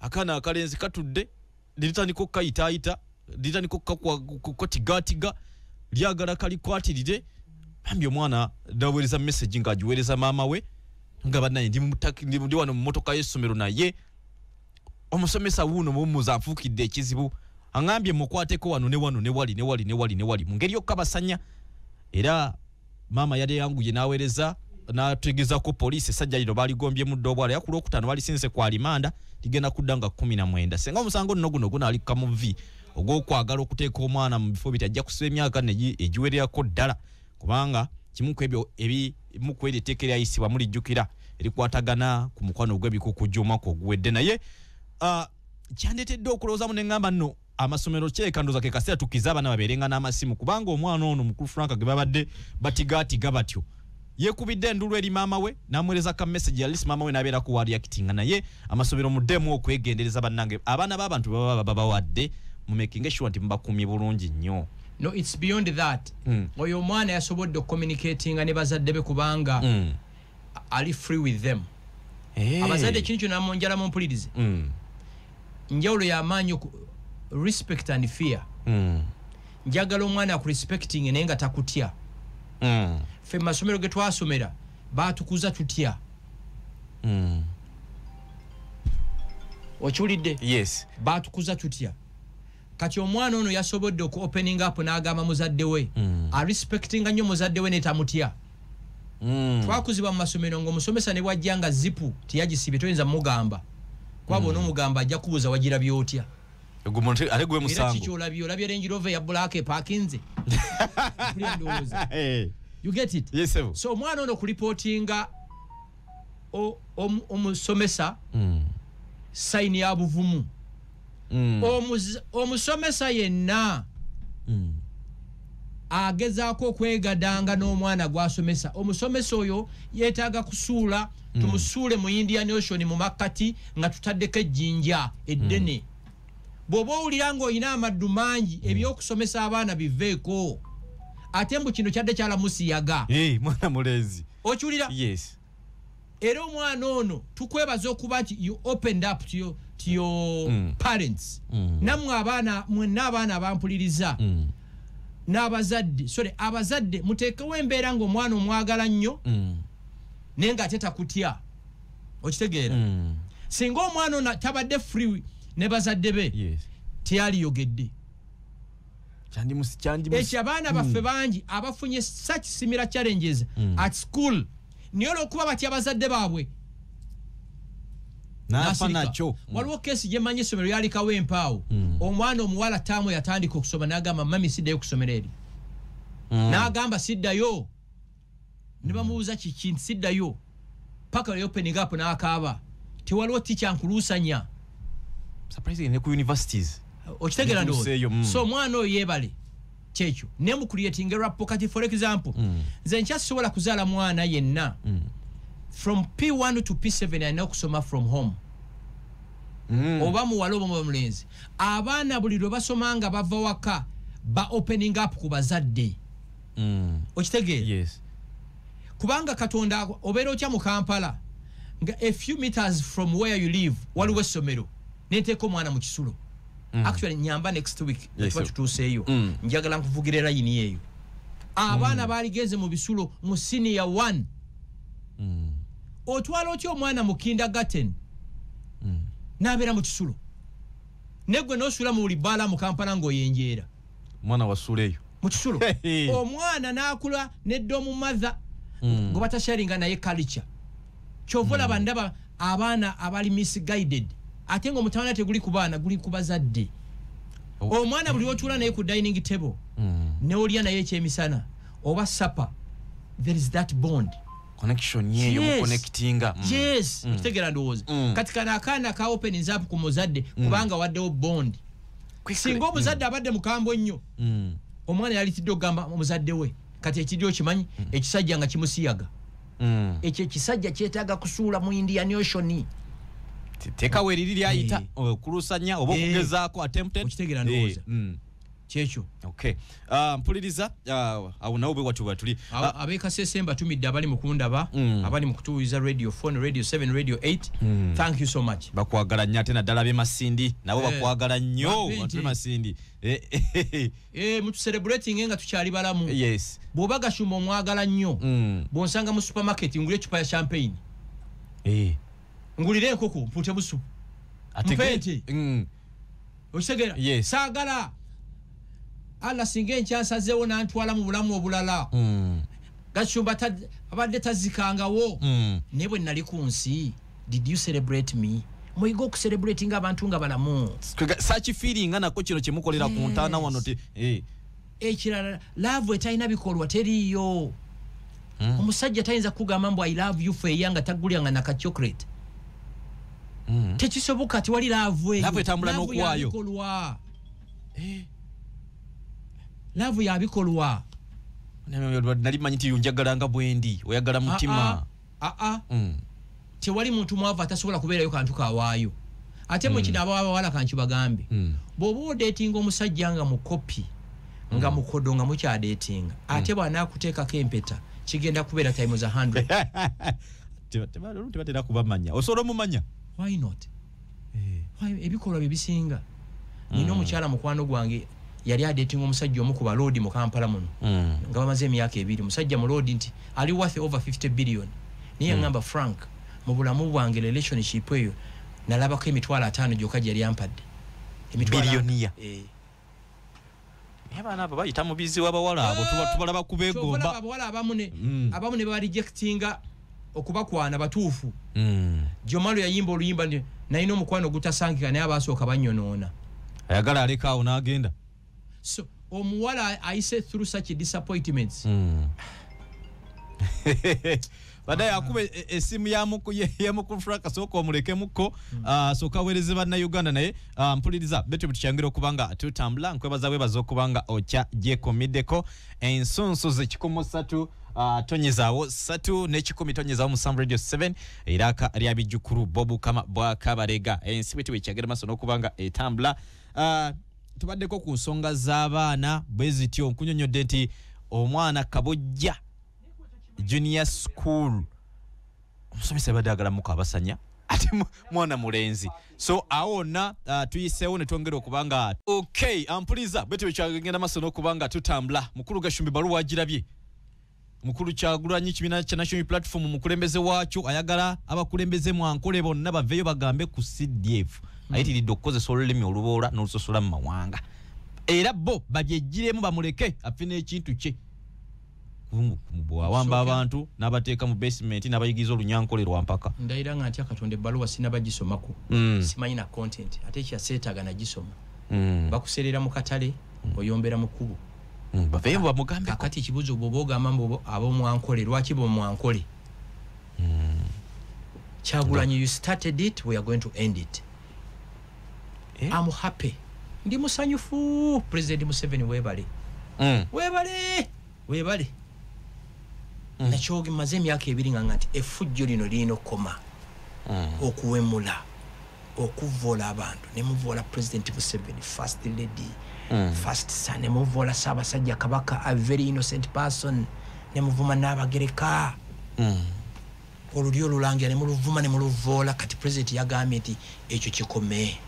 akaana akalenzi katudde litandika okukayitaayita, litandika okukatigatiga, lyagala kalikwatirire. Bambi omwana naweereza message ng'agiweereza maama we nga bannaye ndi wano mu mmotoka y'essomero, naye omusomesa wuuno mumuza anfuukidde ekizibu, aŋambye mukwateko wano ne wano ne wali ne wali ne wali ne wali mu ngeri y'okukabasanya. Era maama yali yanguye n'aweereza n'ategeezako poliisi. Essajja lino baligombyemu dda obwala, era ku Lwokutaano balisinze ku alimanda, ligenda kudda nga 19. Senga omusango nno guno gunaalikka mu vvi ogw'okwagala okuteeka omwana mu bifo bitajja kusiba emyaka egiwererako ddala, kubanga kimu ku ebyo ebimu ku eryo etteeka eryayisibwa mulijjukira erikwatagana ku mukwano ogw'ebikukujju omwaka oguwedde. Naye kyandeetedde okulowoozamu ne ŋŋamba nno amasomero kyereka ndowooza ke kaseera tukkize abaana babeerenga n'amasimu, kubanga omwana ono mukulu Frank ge babadde batigaatiga batyo yeekubidde endulu eri maama we n'amuweereza ka message, at least maama we n'abeerako wareactinga. Naye amasomero muddemu okwegendereza bannange, abaana b'abantu baba babawadde, mumakinge sure nti mubakuumye bulungi nnyo. No, it's beyond that. Oyo omwana yasobodde okucommunicatinga ne bazadde be kubanga ali free with them. Abazadde ekintu kyonna munjala mumpulirize. Njawulo y'amaanyi respect and fear. Njagala omwana akurespecting naye nga takutya. Ffe mu masomero ge twasomera baatukuza tutya. Okiwulidde? Yes. Baatukuza tutya. Kati omwana ono yasobodde oku opening up n'agamba muzadde we. Arespectinga nnyo muzadde we netamutya. Twakuzibwa mu masomero ng'omusomesa ne bw'ajja nga zipu teyagisibye toyinza mugamba. Kuba bw'onoomugamba ajja kubuuza wagira by'otya. Ate gwe musango. Era kiki olabye? Olabye Range Rover ya black epakinze. You get it? Yes, sir. So omwana ono kulipotinga omusomesa sign ya buvumu. Omusomesa yenna agezaako okwegadanga n'omwana gw'asomesa, omusomesa oyo yeetaaga kusuula, tumusuule mu Indian Ocean mu makkati nga tutaddeko ejjinja eddene. Bw'oba owulira ng'olina amaddu mangi, ebyokusomesa abaana biveeko. Ate mbu kino kyadde kyalamusiyaga. Mwana mulenzi. Okiwulira? Yes. Era omwana ono tukwebaza okuba nti you opened up to your parents. Nammwe abaana mwenna abaana abampuliriza n'abazadde, sorry, abazadde muteekewo embeera ng'omwana omwagala nnyo naye ng'ate takutya. Okitegeera? Singa omwana ono tabadde free ne bazadde be, teyaliyogedde. Ekyo abaana baffe bangi abafunye such similar challenges at school, naye olw'okuba batya abazadde baabwe nakyo. Waliwo kesi gye mmanyi essomero lyalikawo empaawo, omwana omuwala taamu yatandika okusoma n'agamba mami siddayo kusomera eri. N'agamba siddayo. Ne bamubuuza kiki nti siddayo, paka lwe opening up n'akaaba. Tewaliwo teacher nkuluusanya. Surprisingly ne ku universities. Okitegeera ndowooza? So omwana oyo yeebale kyekyo ne mu creating rapport. Kati for example, nze nkyasobola kuzaala mwana yenna from P1 to P7 alina okusoma from home. Oba muwala oba mulenzi. Abaana buli lwe basoma nga bava waka ba opening up ku bazadde. Okitegeera? Yes. Kubanga Katonda obeera otya mu Kampala nga a few meters from where you live waliwo essomero, nenteeka omwana mu kisulo. Actually nyamba next week tuba tutuuseeyo, njagala nkuvugira layini eyo. Abaana baaligenze mu bisulo mu senior 1. Otwala otya omwana mu kindergarten n'abeera mu kisulo, negwe n'osula mu buli bbaala mu Kampala ng'oyenjeera mwana wasuula eyo mu kisulo. Omwana n'akula nedda omumatha gwe batasharinga naye culture. Kyova olaba ndaba abaana abali misguided, ate ng'omutawaana teguli ku baana, guli ku bazadde. Omwana buli otuula naye ku dining table n'olya naye ekyemisana oba supper, there is that bond connection yeyo mu connectinga. Yes. Okitegeera ndowooza? Kati kano akaana ka openings up ku muzadde kubanga waddewo bond. Singa omuzadde abadde mukambwe nnyo, omwana yalitidde okugamba omuzadde we kati ekidde okimanyi ekisajja nga kimusiyaga. Ekyo ekisajja kyetaaga kusuula mu Indian Ocean. Teekawo eriri lyayita okulusanya oba okugezaako attempted. Okitegeera ndowooza? Kyekyo. Okay. Mpuliriza awo nawo bwe watu batuli ab'e Kasese mbatumidde abali mu kundaba, abali mu kutuwuliza Radio 4, Radio 7, Radio 8. Thank you so much. Bakwagala nnyo, ate naddala ab'e Masindi nabo bakwagala nnyo. Bampe bantu b'e Masindi. Mutucelebrating nga tukyali balamu. Bw'oba Gashumba omwagala nnyo, bw'onsanga mu supermarket, ngule ecupa ya champagne, ngulire enkoko, mpute busupu. Mpente. Okitegeera? Yes. Saagala Allah singa enkyansazeewo n'antwala mu bulamu obulala. Gashumba abadde tazikangawo. Naye bwe nali ku nsi, did you celebrate me? Muyiga okucelebratinga abantu nga balamu. Sakifiiringa nako kino kyemukolera ku ntaana wano te. Ekirala, love etalina bikolwa teriiyo. Omusajja tayinza kugamba mbu "I love you" feeya nga tagulyanga naka chocolate. Tekisoboka, tiwali love eyo. Love etambula Love n'okuwaayo. yabikolwa. Love yabikolwa. Nali manyi nti njagala nga bwendi, oyagala mutima. Ah, ah. Tewali muntu mwavu atasobola kubeerayo kantu kawaayo. Ate mwe kino abawala kankibagambe, bw'oba odeetinga omusajja nga mukopi, nga mukodo, nga mukyadeetinga, ate bw'anaakuteekako empeta, kigenda kubeera times 100. Tebatera kubamanya, osobola omumanya. Why not? Why? Ebikolwa bye bisinga. Nina omukyala mukwano gwange yali adeetinga omusajja omu ku baloodi mu Kampala muno, nga bamaze emyaka 2. Musajja muloodi nti ali worth over 50 billion, naye yaŋŋamba, "Frank, mu bulamu bwange relationship eyo nalabako 50,000 gyokka gye yali ampadde." Billionaire. Eh. Naye abaana abo bayita mu bizibu, abawala abo tubalaba Kyova olaba kubeegomba. Abawala abamu ne abamu ne babarejectinga okubakwana batuufu. Jomalo yayimba oluyimba nti nalina omukwano ogutasangika, naye abasooka banyonoona. Ayagala aleka awo n'agenda. So omuwala ayise through such disappointments. Baddaye akuba essimu ya mukulu Frank, sooka omulekemuko, sooka aweereze bannayuganda. Naye mpuliriza betu butukyangira okuba nga tutambula. Nkwebaza bwebaza okuba nga okya gyekomiddeko ensunsu zekikomo 3 tonyezaawo 3 n'ekikumi tonyezaawo 7, Radio 7, eraka lya bijjukulu bobukama bwa Kabarega. Ensi bweti bwekyagera maaso n'okuba nga etambula. Tubaddeko ku nsonga z'abaana bwe zityo. Nkunyonyodde nti omwana Kabojja Junior School, omusomesa yabadde agalamuko abasanya, ate mwana mulenzi. So awo wonna tuyiseewo ne twongera okuba nga okay. Ampuliza bwe tukyagenda maaso n'okuba nga tutambula. Mukulu Gashumba baluwa agirabye. Mukulu Kyagulanyi, kibiina kya National Platform, mukulembeze waakyo ayagala abakulembeze mwankole bonna baveeyo bagambe ku CDF. Ayitiridde okukozesa olulimi oluboola n'olusosola mu mawanga, era bo bagyejjiremu bamuleke afe n'ekintu kye. Bwawamba abantu n'abateeka mu basement n'abayigiriza olunyankole lwampaka. Ndayira nga ntya Katonda, ebbaluwa sinabagisomako. Simanyi na content, ate ekyaseetaaga nagisoma. Bakuserera mu katale, oyombera mu kkubo. Baveeyo bamugambe. Kakati ekibuuzo, bw'oba ogamba mbu ab'omwankole, lwaki bomwankole? Kyagulanyi, you started it, we are going to end it. Eh? I'm happy, ndi musanyufu. President Museveni, webale. Webale, webale. Nakyoge maze emyaka 2 nga nti effujjo lino lirina okukoma. Okuwemula, okuvoola abantu, nemuvoola President Museveni, First Lady, First Son, nemuvoola Ssaabasajja Kabaka, a very innocent person, nemuvuma n'Abagereka. Olulyo olulangira nemuluvuma, nemuluvoola. Kati President yagambye nti ekyo kikome.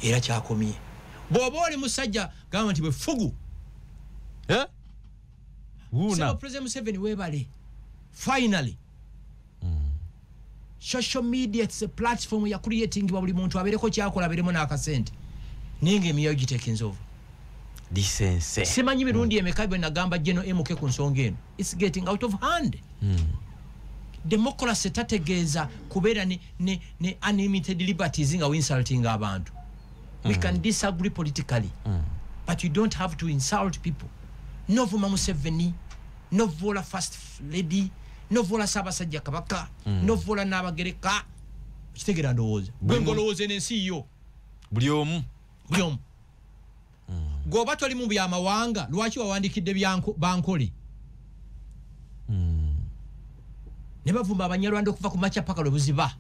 Era kyakomye. Bw'oba oli musajja, gamba nti bwefugu. Eh? Wuuna. Sebo President Museveni, webale. Finally social media, it's a platform ya creating buli muntu abeereko kyakola, abeeremu n'akasente, naye nga emiyayo gitekinze over. Lisense. Simanyi mirundi emeka bwe nagamba Geno MK ku nsonga eno. It's getting out of hand. Democracy tategeeza kubeera ne unlimited liberties nga insulting abantu. We can disagree politically, but you don't have to insult people. Novuma Museveni, novoola First Lady, novoola Ssaabasajja Kabaka, novoola n'Abagereka. Kitegeera ndowooza gwe ng'olowooza eno ensi yo. Buli omu. Buli omu. Gweoba toli mu byamawanga, lwaki wawandikidde bankole ne bavuma Abanyarwanda okuva ku makya paka lwe buziba?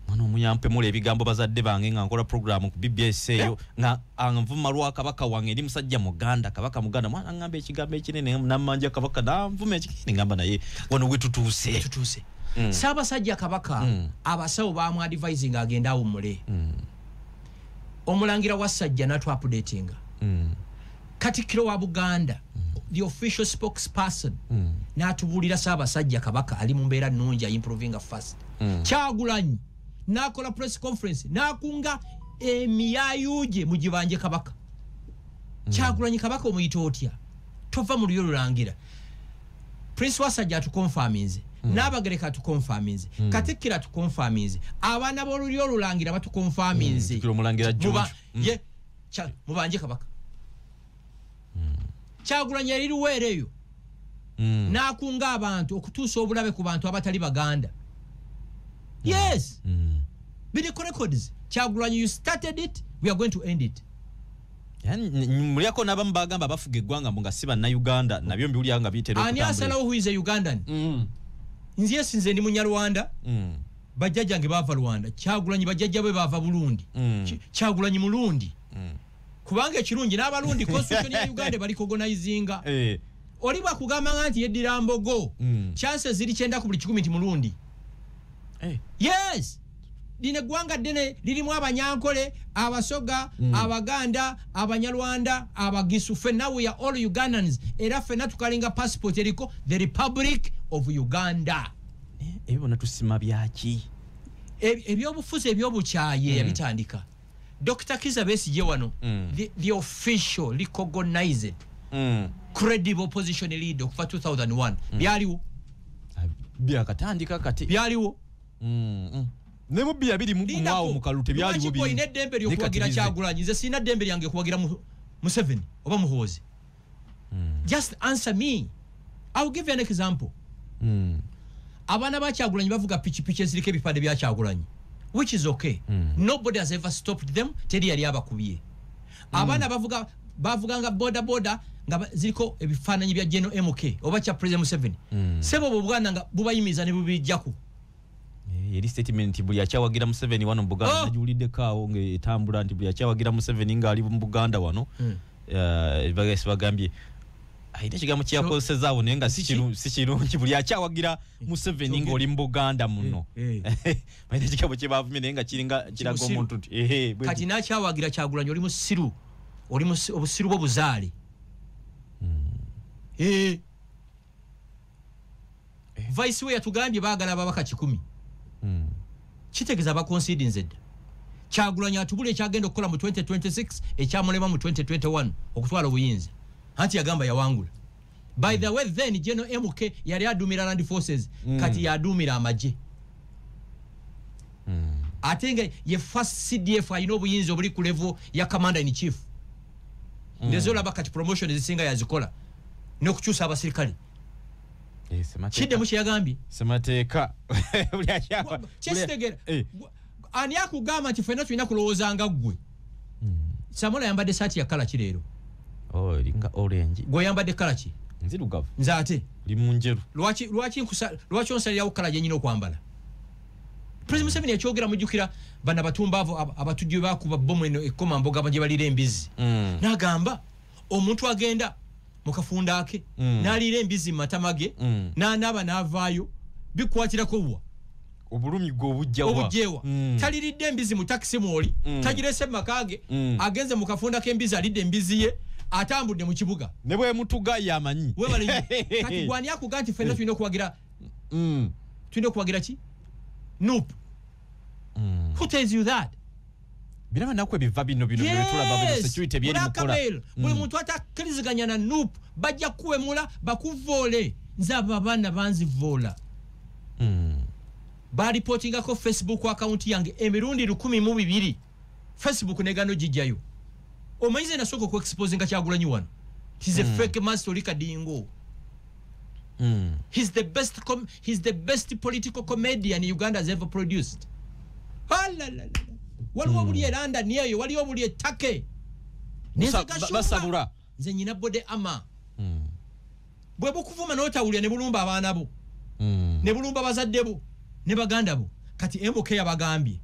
Mwana omuto. Omunyampemula ebigambo bazadde bange nga nkola program ku BBS eyo nga anvuma lwa kabaka wange ndi musajja muganda, kabaka muganda, mwana ngamba ekigambo ekinene nammanja kabaka nanvuma ekinene ngamba naye wano we tutuuse. Tutuuse. Ssaabasajja Kabaka abasawo bamu advising agenda awummule. Omulangira wa Ssajja natu updatinga. Katikkiro wa Buganda, the official spokesperson, n'atubuulira Ssaabasajja Kabaka ali mu mbeera nnungi, improving fast. Kyagulanyi n'akola press conference n'akunga emiyayuje mu gibanje Kabaka. Kyagulanyi Kabaka omuyita otya? Tova mu lulyo lulangira. Prince Wasajja atukonfaminze, Naabagereka atukonfaminze, Katikkiro atukonfaminze, abaana b'olulyo olulangira batukonfaminze. Ye mubanje Kabaka. Kyagulanyi yali luweereyo n'akunga abantu okutuusa obulabe ku bantu abatali Baganda. Yes. Biriko records. Kyagulanyi, you started it, we are going to end it. Mulyako n'abamu bagamba bafuga eggwanga mbu nga si bannayuganda, nabyo mbiwulira nga bitera Ani okutambula. asalawo who is a Ugandan? Nze sinze ndi Munyarwanda. Bajjajjange baava Rwanda. Kyagulanyi bajjajja be baava Burundi. Kyagulanyi Mulundi. Kubanga ekirungi n'Abalundi constitution ya Uganda bali recognizinga. Oli bwakugamba nti yeddira Mbogo, chances ziri 90 ku buli 100 nti Mulundi. Yes. Lino eggwanga ddene lirimu Abanyankole, Abasoga, Abaganda, Abanyarwanda, Abagisu. Ffenna we are all Ugandans. Era ffenna tukalinga passport eriko the Republic of Uganda. Ebyo byonna tusima byaki? Ebyobufuzi ebyobukyayi yabitandika. Dr. Kizza Besigye wano, the official recognized credible opposition leader okuva 2001. Byaliwo. Byakatandika kati. Byaliwo. Ne mu 2000 mwawo mu kalulu tebyaliwo Lwaki bingi. olina eddembe ly'okuwagira Nekatirize. Kyagulanyi? Nze sirina ddembe lyange kuwagira Museveni oba Muhoozi. Just answer me. I will give you an example. Abaana ba Kyagulanyi bavuga pikipiki eziriko ebipande bya Kyagulanyi, which is okay. Nobody has ever stopped them. Teri yali abakubye. Abaana bavuganga boda boda nga ziriko ebifaananyi bya General MK oba kya President Museveni. Sebo obwo bwana nga bubayimiza ne bubijjako. Eri statement buli akyawagira Museveni wano mu Buganda, nagiwuliddeko awo ng'etambula nti buli akyawagira Museveni ng'ali mu Buganda wano. Bagambye alina ekigambo kye yakozesezza awo naye nga si kirungi. Buli akyawagira Museveni ng'oli mu Buganda muno. Balina ekigambo kye bavumye naye nga kiringa kiraga Kimusiru. omuntu nti, ehe, bwe Kati n'akyawagira Kyagulanyi oli musiru. Oli obusiru bwo buzaale. Vice we yatugambye baagala ababaka 100. Kitegeeza abakonsidinze dda. Kyagulanyi atubula ekyagenda okukola mu 2026 ekyamulema mu 2021 okutwala obuyinza. Anti yagamba yawangula. By the way, then General MK yali adumira land forces, kati yadumira amagye. Ate nga ye first CDF alina obuyinza obuli ku level ya commander in chief. Ndezo olaba kati promotion ezisinga yazikola n'okukyusa abasirikale. Kiddemu kye yagambye. Semateeka. Buli akyapa- Kyesitegera. Ani akugamba nti ffenna tulina kulowooza nga ggwe? Samola yambadde saati ya kala ki leero? Oh, eringa orange. Gwe oyambadde kala ki? Nzirugavu. Nze ate? Oli mu njeru. Lwaki onsalirawo kala gye nnyina okwambala? President Museveni yakyogera, mujjukira bano abatumbaavu abatujju baakuba bbomu eno ekkoma mboga gye baliira embizzi. N'agamba omuntu agenda mu kafunda ke, n'aliira embizzi mu matama ge, n'anaaba n'avaayo, bikwatirako wa? Obulumi gwe obujja wa? Obujja wa? Taliridde embizzi mu takisi mw'oli, tagirese mu maka ge, agenze mu kafunda k'embizzi alidde embizzi ye, atambudde mu kibuga. Ne bwe mutuga yamanyi. Weebale nnyo. Kati gwani akuga nti ffenna tulina okuwagira? Tulina okuwagira ki? NUP. Who tells you that? Biraba naku ebiva bino bino bye tulaba bino Yes. security byeri Black mukola. mail. Buli muntu atakkiriziganya na NUP bajja kuwemula bakuvoole. Nze abo abaana banzivoola. Balipotingako Facebook account yange emirundi 1002. Facebook negano gijjayo. Omanyi nze nasooka okuexposinga Kyagulanyi wano. He's a fake master oli kadingo. He's the best political comedian Uganda has ever produced. Alalala. Waliwo obuli e London eyo, waliwo obuli e Turkey. Basabula. Nze nyina bode ama. Bwe bukuvuma n'otawulira ne bulumba abaana bo. Ne bulumba bazadde bo ne baganda bo. Kati MK yabagambye.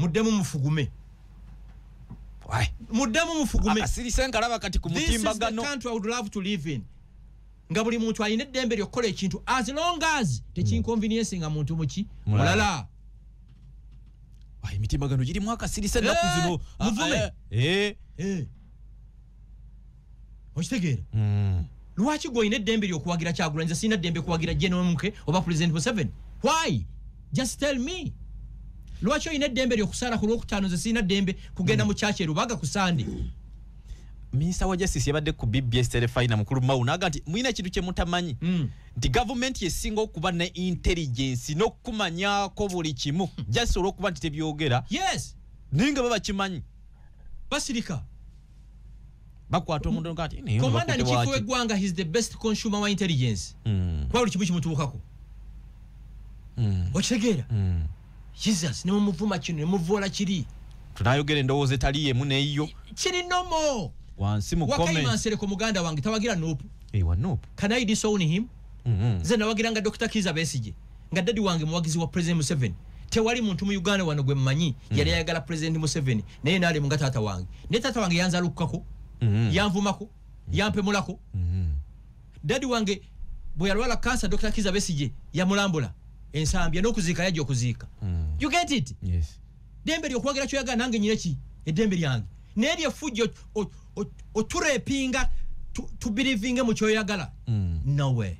Muddemu mufugume. Muddemu mufugume. Akasirise nkalaba kati ku mutimbagano. This is the country I would love to live in. Nga buli muntu alina eddembe ly'okukola ekintu as long as tekinconvenience nga muntu muki mulala. Emitimbagano girimu akasirise ennaku zino. Muvume. Okitegeera? Lwaki gwe olina eddembe ly'okuwagira Kyagulanyi, nze sirina ddembe kuwagira General Muke oba President Museveni? Why? Just tell me. Lwaki olina eddembe ly'okusaala ku Lwokutaano, nze sirina ddembe kugenda mu church e Rubaga ku Sunday? Minisita wa Justice yabadde ku BBS Terefayina mukulu Mao n'agamba nti mulina ekintu kye mutamanyi, nti gavumenti esinga okuba ne intelligence n'okumanyako buli kimu, just olw'okuba nti tebyogera. Yes. Naye nga babakimanyi basirika, bakwata omuntu ngati Commander in Chief w'eggwanga, he's the best consumer wa intelligence. Kuba buli kimu kimutuukako. Okitegeera? Jesus, ne mumuvuma kino ne muvoola kiri. Tunayogera endowooza etali emu n'eyo. Kiri nomo. Wansi mu comment. Wakayima Nsereko muganda wange tawagira NUP. Wa NUP. Can I disown him? Nze nawagiranga Dr. Kiza Besigye nga daddy wange muwagizi wa President Museveni. Tewali muntu mu Uganda wano gwe mmanyi yali ayagala President Museveni naye nali nga taata wange. Naye taata wange yanzalukako, yanvumako, yampemulako. Daddy wange bwe yalwala cancer, Dr. Kiza Besigye yamulambula ensambya n'okuziika yajja okuziika. You get it? Yes. Dembe ly'okuwagira kyoyagala nange nyina ki eddembe lyange. Naye lyefujjo oturepinga tubirivinge mu kyoyagala. No way.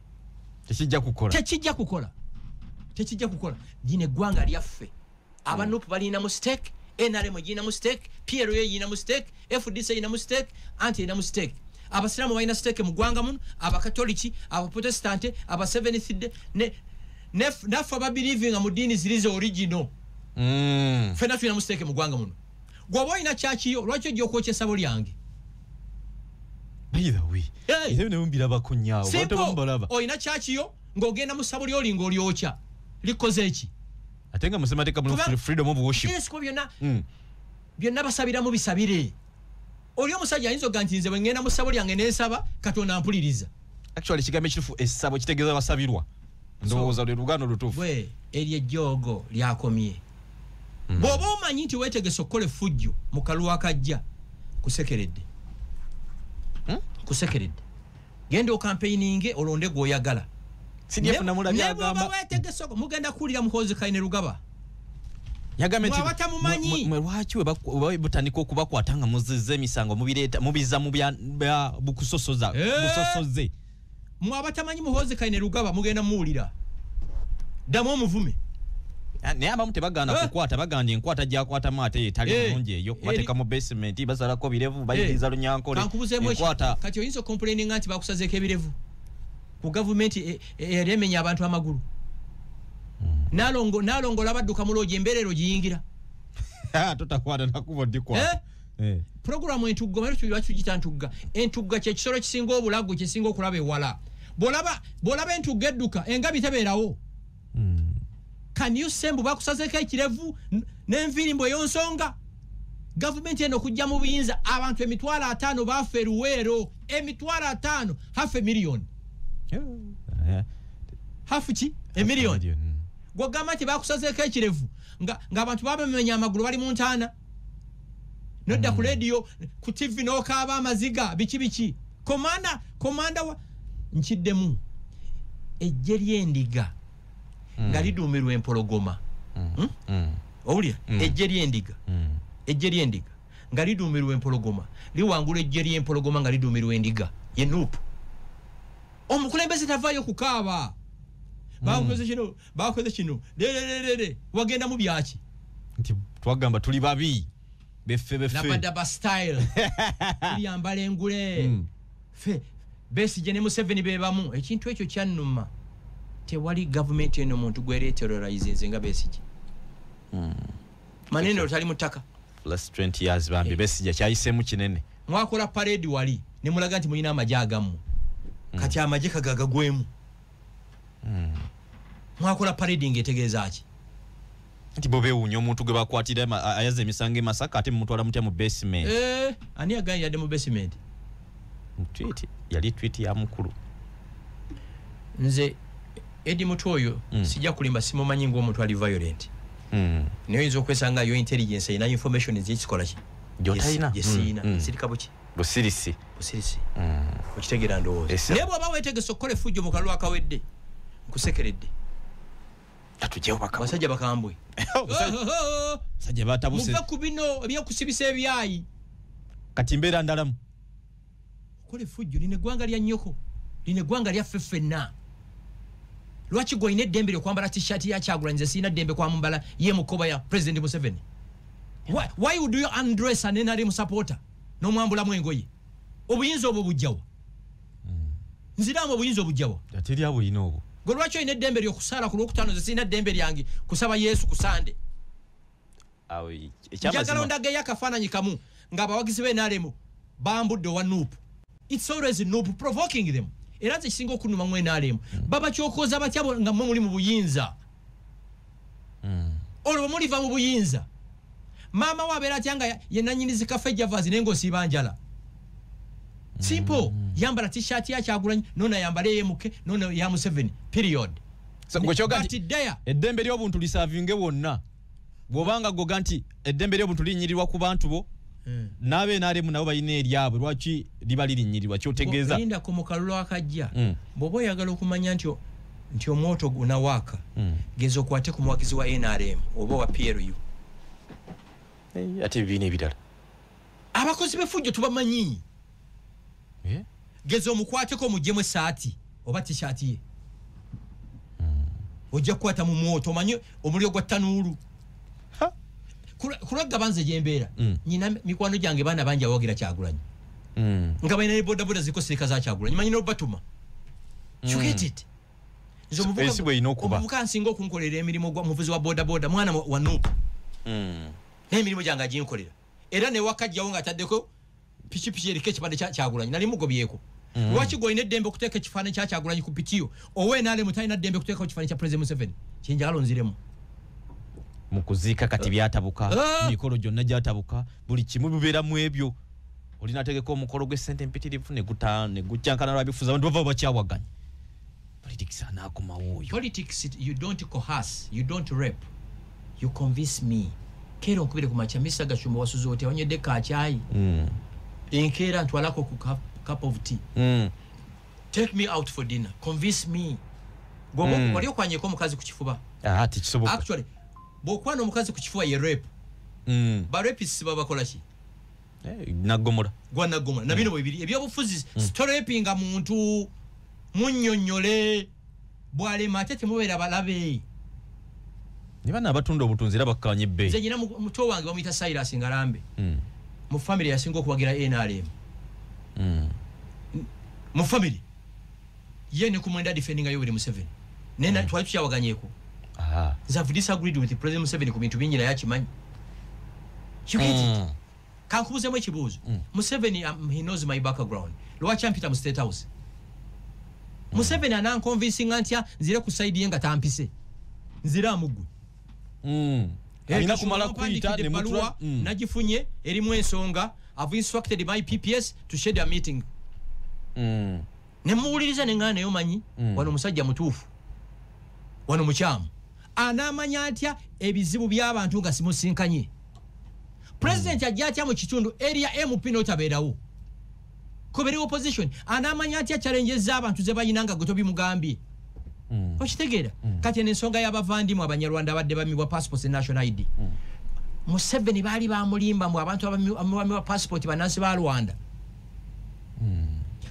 Tekijja kukola. Tekijja kukola. Tekijja kukola. Lino eggwanga lyaffe. Aba NUP balina mu stake, NRM girina mu stake, PLA girina mu stake, FDC girina mu stake, anti erina mu stake. Abasiraamu balina stake mu ggwanga muno, Abakatoliki, Abaprotestante, aba Seventh Day, naffe ababirivinga mu ddiini ziri ze original. Ffenna tulina mu stake mu ggwanga muno. Gw'oba olina kyaki yo, lwaki ojja okwokya essabo lyange? By the way, era ne mbirabako nnyo awo, abantu abamu balaba. Olina kyaki yo ng'ogenda mu ssabo ly'oli ng'olyokya. Likoze ki? Ate nga mu ssemateeka mulimu freedom of worship. Yes, kuba byonna byonna basabiramu bisabire. Oli omusajja ayinza okugamba nti nze bwe ŋŋenda mu ssabo lyange ne nsaba, Katonda ampuliriza. Actually ekigambo ekituufu essabo kitegeeza basabirwa. Ndowooza lwe luganda olutuufu. Bwe eryo ejjoogo lyakomye. Bw'oba omanyi nti weetegese okukola effujjo mu kalulu akajja, kusekeredde. Kusekeredde. Genda okampeininge olonde gw'oyagala. CDF namulabye agamba weetegese mugenda kuwulira Muhoozi Kainerugaba. Yagambye nti mwabatamumanyi. Mwe lwaki we butandika okubakwata nga muzizza emisango mubireeta mubiza mu bya bukusosoza busosoze. Mwabatamanyi Muhoozi Kainerugaba mugenda muwulira. Ddamu omuvume. Naye abamu tebagaana kukwata, bagambye enkwata gy'akwatamu ate etali bulungi eyo. Bateeka mu basement, basalako birevu, bayingiza Lunyankole. Enkwata kati oyinza okomplaininga nti bakusazeeko ebirevu ku gavumenti eyali emenya abantu amagulu. Nalongola badduka mu loogi, embeera ero giyingira. Totakwata nakuba ddikwata. Puroguramu entugga, omanyi lwaki tugiyita ntugga? Entugga kye kisolo kisinga obulago, kisinga okulaba ewala. Bw'olaba entugga edduka, engabi tebeerawo. Can you say mbu bakusazeeko ekirevu n'enviiri mbu ey'onsonga? Gavumenti eno okujja mu buyinza abantu 500,000 baafa e Luweero, 500,000, 500,000. Hafu ki? Emiliyoni. Gw'ogamba nti bakusazeeko ekirevu ng'abantu babamenya amagulu bali mu ntaana. Nodda ku radio, ku TV n'okaaba amaziga biki biki. Komanda wa nkiddemu ejje ly'endiga nga liduumirwa empologoma. Owulira? Ejje ly'endiga. Ejje ly'endiga nga liduumirwa empologoma liwangula ejje ly'empologoma nga liduumirwa endiga ye NUP. Omukulembeze tavaayo kukaaba. Bakoze kino, bakoze kino, lelelelele, wagenda mu byaki? Nti twagamba tuli babi beffe beffe. Labadaba style. Tuliyambala engule. Ffe Besigye ne Museveni be bamu. Ekintu ekyo kyannuma. Tewali gavumenti eno muntu gwereterorizinze nga Besigye. Maneno tali mu ttaka. Last 20 years bambi Besigye kyayiseemu kinene. Mwakola parade wali ne mulaga nti mulina amagye agammwe. Kati amagye kagagagwemu. Mwakola parade ng'etegeeza ki? Nti bo beewuunya omuntu gwe bakwatira ayaza emisango e Masaka ate mumutwala mutya mu basement. Ani agambye yadde mu basement? Tweet yali tweet ya mukulu. Nze Eddie Mutwe oyo sijja kulimba simumanyi ng'omuntu ali violent. Naye oyinza okwesanga yo intelligence erina information ezekikola ki gy'otalina. Gyesiina. Sirika buki? Busirisi. Busirisi. Okitegeera ndowooza. Naye bw'oba weetegese okukola effujjo mu kalulu akawedde, nkusekeredde. Abasajja bakambwe. Basajja batabuse. Muve ku bino ebyokusibisa ebyayi. Kati mbeera ndalamu. Okola effujjo, lino eggwanga lya nnyoko, lino eggwanga lyaffe ffenna. Lwaki gwe olina eddembe lyokwambala t-shirt ya Kyagulanyi, nze sirina ddembe kwambala ye mukoba ya President Museveni? Why would you undress an NRM supporter n'omwambulamu engoye? Obuyinza obwo bujjawa? Nziraamu obuyinza obujjawa? Teri abulina obwo. Gwe lwaki olina eddembe ly'okusaala ku Lwokutaano, nze sirina ddembe lyange kusaba Yesu ku Sande? Njagala ondageyo akafaananyi kamu ng'abawagizi ba NRM bambudde owa NUP. It's always NUP provoking them. Era nze kisinga okunnuma mu NRM. Babakyokoza batya nga mmwe muli mu buyinza? Olwo muliva mu buyinza. Maama we abeera atya nga ye nannyini zi Cafe Javas naye ng'osiiba njala? Simple. Yambala t-shirt ya Kyagulanyi, nono ayambale ey'emuke, nono ya Museveni. Period. But there, eddembe ly'obuntu lisaavinge wonna. Bw'obanga goga nti eddembe ly'obuntu linnyirirwa ku bantu bo, n'abe NRM nabo balina eryabwe, lwaki liba lirinyirirwa? Kyotegeeza. Lindako mu kalulu akajja. Bw'oba oyagala okumanya nti omwoto gunawaaka, geza okwate ku muwagizi wa NRM oba wa PLU. Ate ebibiina ebirala. Abakozi b'effujjo tubamanyi. Geza omukwateko omuggyemu essaati oba t-shirt ye. Ojja kukwata mu mwoto, omanyi omuliro gwa ttanuulu. Kulwagaba nze gye mbeera, nyina mikwano gyange baana bangi abawagira Kyagulanyi. Nga balina ne bodaboda ziriko sirika za Kyagulanyi, manyi n'obatuma. You get it? Nze omuvubuka nsinga okunkolera emirimu gwa muvuzi wa bodaboda, mwana wa NUP. Naye emirimu gyange aginkolera. Era ne wakajjawo ng'ataddeko pikipiki eriko ekipande kya Kyagulanyi, nali mugobyeko. Lwaki gwe olina eddembe okuteeka ekifaananyi kya Kyagulanyi ku piki yo, owa NRM talina ddembe kuteekako kifaananyi kya President Museveni? Kye njagala onziremu. Mu kuziika kati byatabuka, emikolo gyonna gyatabuka, buli kimu bibeera mu ebyo. Olina ategeka omukolo gw'essente empitirivu ne gukyankana lwabifuza, abantu bava bakyawaganya. Politics anaakomawo oyo. Politics, you don't coerce, you don't rape, you convince me. Keera onkubire ku makya, Mr. Gashumba wasuze otya, wanywedde kacaayi? Enkeera ntwalako ku cup of tea. Take me out for dinner, convince me. Wali okwanyeko omukazi ku kifuba? Tekisoboka. Actually, bw'okwana omukazi ku kifuba ye rape. Ba rapists babakola ki? Naggomola. Gwa naggomola. Na bino bwe biri ebyobufuzi, sitorapinga muntu, munnyonnyole bw'alema ate temubeera balabe. Ne bano abatunda obutunzi era bakkaanya ebbeeyi. Nze nyina muto wange bamuyita Cyrus Ngarambe. Mu family yasinga okuwagira NRM. Mu family ye ne kumwenda defending Yoweri Museveni. Naye twali tukyawaganyeeko. Nze I've disagreed with President Museveni ku bintu bingi naye akimanyi. You get it? Kankubuzeemu ekibuuzo. Museveni, he knows my background. Lwaki ampita mu State House? Museveni ananconvincinga ntya nzire ku side ye nga tampise? Nziraamu ggwe. Alina kumala kuyita ne mutula. Nagifunye erimu ensonga. I've instructed my PPS to schedule a meeting. Ne muwuliriza ne ŋŋaana naye omanyi, wano omusajja mutuufu, wano mukyamu. Anaamanya atya ebizibu by'abantu nga simusinkanye? President ajja atya mu kitundu area MP n'otabeerawo? Kobere opposition anaamanya atya challenges z'abantu ze balina nga gwe tobimugambye? Okitegeera? Kati eno ensonga y'abavandimwe Abanyarwanda abadde bamibwa passports ne national ID. Museveni baali bamulimba mbu abantu abamibwa passport bannansi ba Rwanda.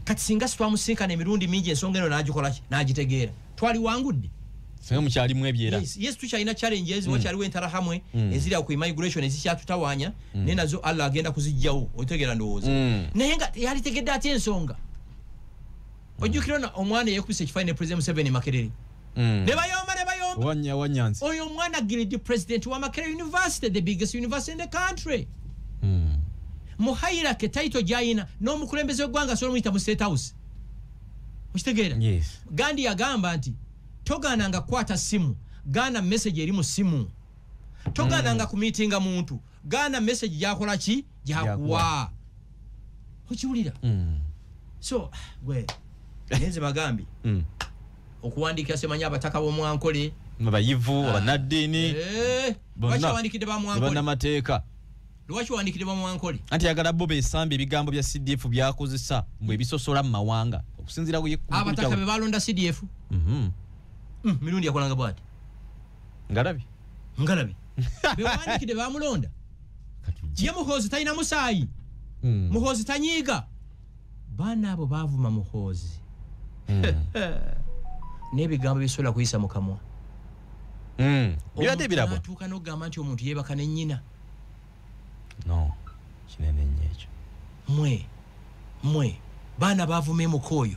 Kati singa sitwamusinkana emirundi mingi ensonga eno n'agikola ki? N'agitegeera. Twaliwangudde. Singa mukyalimu ebyera. Yes, tukyalina challenges, wakyaliwo entalahamwe eziri awo ku immigration ezikyatutawaanya, naye nazo Allah agenda kuziggyawo, otegeera ndowooza. Naye nga yalitegedde atya ensonga? Ojjukira ono omwana eyeekubisa ekifaananyi ne President Museveni Makerere. Ne bayomba, ne bayomba. Wanyanzi. Oyo omwana guild president wa Makerere University, the biggest university in the country. Mu hierarchy title gy'ayina n'omukulembeze w'eggwanga asobola omuyita mu State House. Okitegeera? Yes. Gandhi yagamba nti togaananga kukwata simu, gaana message eri mu simu. Togaananga kumiitinga muntu, gaana message gy'akola ki? Gy'akuwa. Okiwulira? So, gwe, nze bagambye. Okuwandiika simanyi abataka b'omwankole, Abayivu, abannaddiini, lwaki wandikidde bamwankole? Bannamateeka. Lwaki wandikidde bamwankole? Anti yagala bo beesambe ebigambo bya CDF byakozesa mbwe ebisosola mu mawanga okusinziira ku abataka be balonda CDF. Mirundi yakolanga bw'ati. Ngalabi. Ngalabi. Bewandikidde bamulonda. Ye Muhoozi talina musaayi. Muhoozi tanyiiga. Baana abo baavuma Muhoozi. N'ebigambo bisobola kuyisa mu kamwa. Bibadde birabo. Atuuka n'okugamba nti omuntu yeebaka ne nnyina. No, kinene nnyo ekyo. Mwe baana baavuma emukooyo.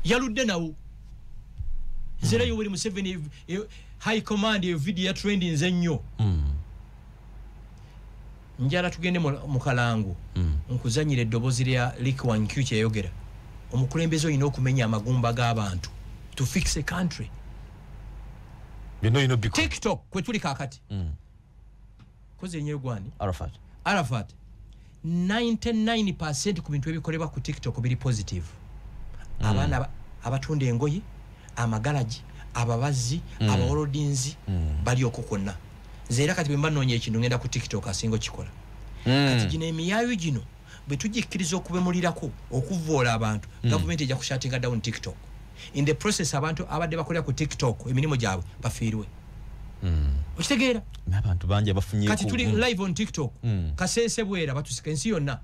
Yaludde nawo. Nze Yoweri Museveni high command eyo video ya trending nze nnyo. Njala tugende mu kalango. Nkuzanyira eddoboozi lya Lee Kuan Yew kyeyayogera. Omukulembeze olina okumenya amagumba g'abantu to fix a country. Byonna olina obikola. TikTok kwe tuli kaakati. Kozi ennyo gwani? Arafat. Arafat. 99% ku bintu ebikolebwa ku TikTok biri positive. Abaana abatunda engoye, amagalagi, ababazzi, abaworodinzi bali okwo kwonna. Nze era kati bwe mba nnoonya ekintu ngenda ku TikTok asinga okikola. Kati gino emiyaayu gino bwe tugikkiriza okubemulirako okuvvoola abantu, gavumenti ejja kushatinga down TikTok. In the process abantu abadde bakolera ku TikTok emirimu gyabwe bafiirwe. Okitegeera? N'abantu bangi abafunyeeko. Kati tuli live on TikTok. Kasese bwera batusika ensi yonna.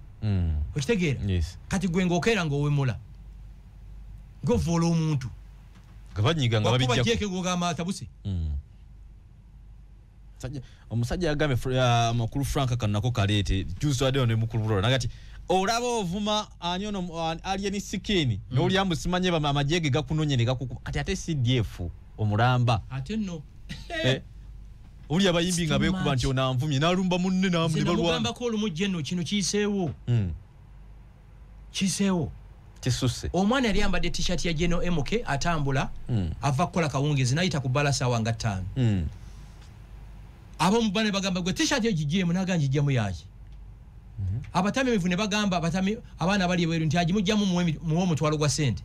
Okitegeera? Yes. Kati gwe ng'okeera ng'owemula. Ng'ovvoola omuntu. Nga banyiga nga Wakuba babijjako. jeke gw'ogamba atabuse. Omusajja yagambye mukulu Frank kano nako kaleete juzi wadde ne mukulu Bulola nagati olaba ovuma ani ono alien skin n'oli amusimanye amagye ge gakunonye ne gakukuba kati ate CDF omulamba ate nno oli abayimbi nga beekuba nti onanvumye n'alumba munne Nze namugambako olumu jeno kino kiyiseewo. Kiyiseewo. Kisusse. Omwana yali ayambadde t-shirt ya Geno MK atambula ava kukola kawungezi n'ayita ku bbala ssaawa nga 5. Ab'omu bba ne bagamba gwe t-shirt eyo giggyemu n'agamba ngiggyemu yaaki. Abatamiivu ne bagamba abaana abali ebweru nti agimuggyamu muwe omutwalo gwa ssente.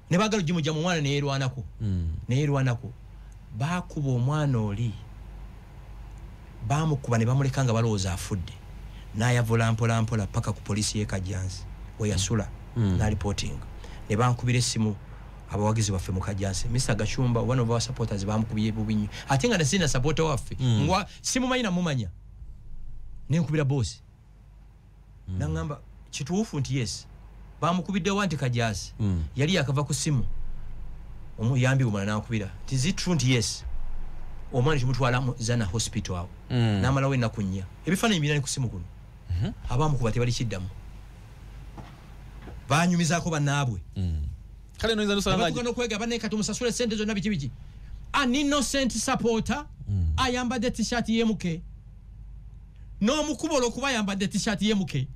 Ne baagala ogimuggyamu omwana ne yeerwanako. Ne yeerwanako. Baakuba omwana oli. Baamukuba ne bamuleka nga balowooza afudde. N'ayavula mpola mpola paka ku poliisi y'e Kajjansi we yasula n'alipootinga. Ne bankubira essimu abawagizi baffe mu Kajjansi. Mr. Gashumba one of our supporters bamukubye bubi nnyo. Ate nga sirina supporter waffe. Ngwa simumanyi namumanya. Ne nkubira boss. N'angamba kituufu nti yes. Bamukubidde wa nti Kajjansi. Yali yakava ku ssimu. Omuyambi omulala n'ankubira. Nti is it true nti yes. Omwana kimutwala mu Zana hospital awo. N'amalawo ennaku nnya. Ebifaananyi birina ku ssimu kuno. Abamukuba tebali kiddamu. Baanyumizaako bannaabwe. Kale noyinza n'osanga Batuuka n'okwega banne kati omusasule ssente zonna biki biki. An innocent supporter ayambadde t-shirt y'MK. N'omukuba olw'okuba ayambadde t-shirt y'MK.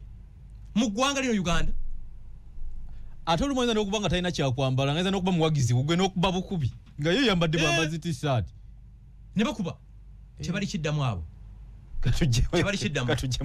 Mu ggwanga lino Uganda. Ate olumu oyinza n'okuba nga talina kyakwambala, ng'ayinza n'okuba muwagizi gwe n'okuba bukubi nga ye yambadde bwambazi t-shirt. Ne bakuba. Tebali kiddamu abo. Tebali kiddamu. Katujje.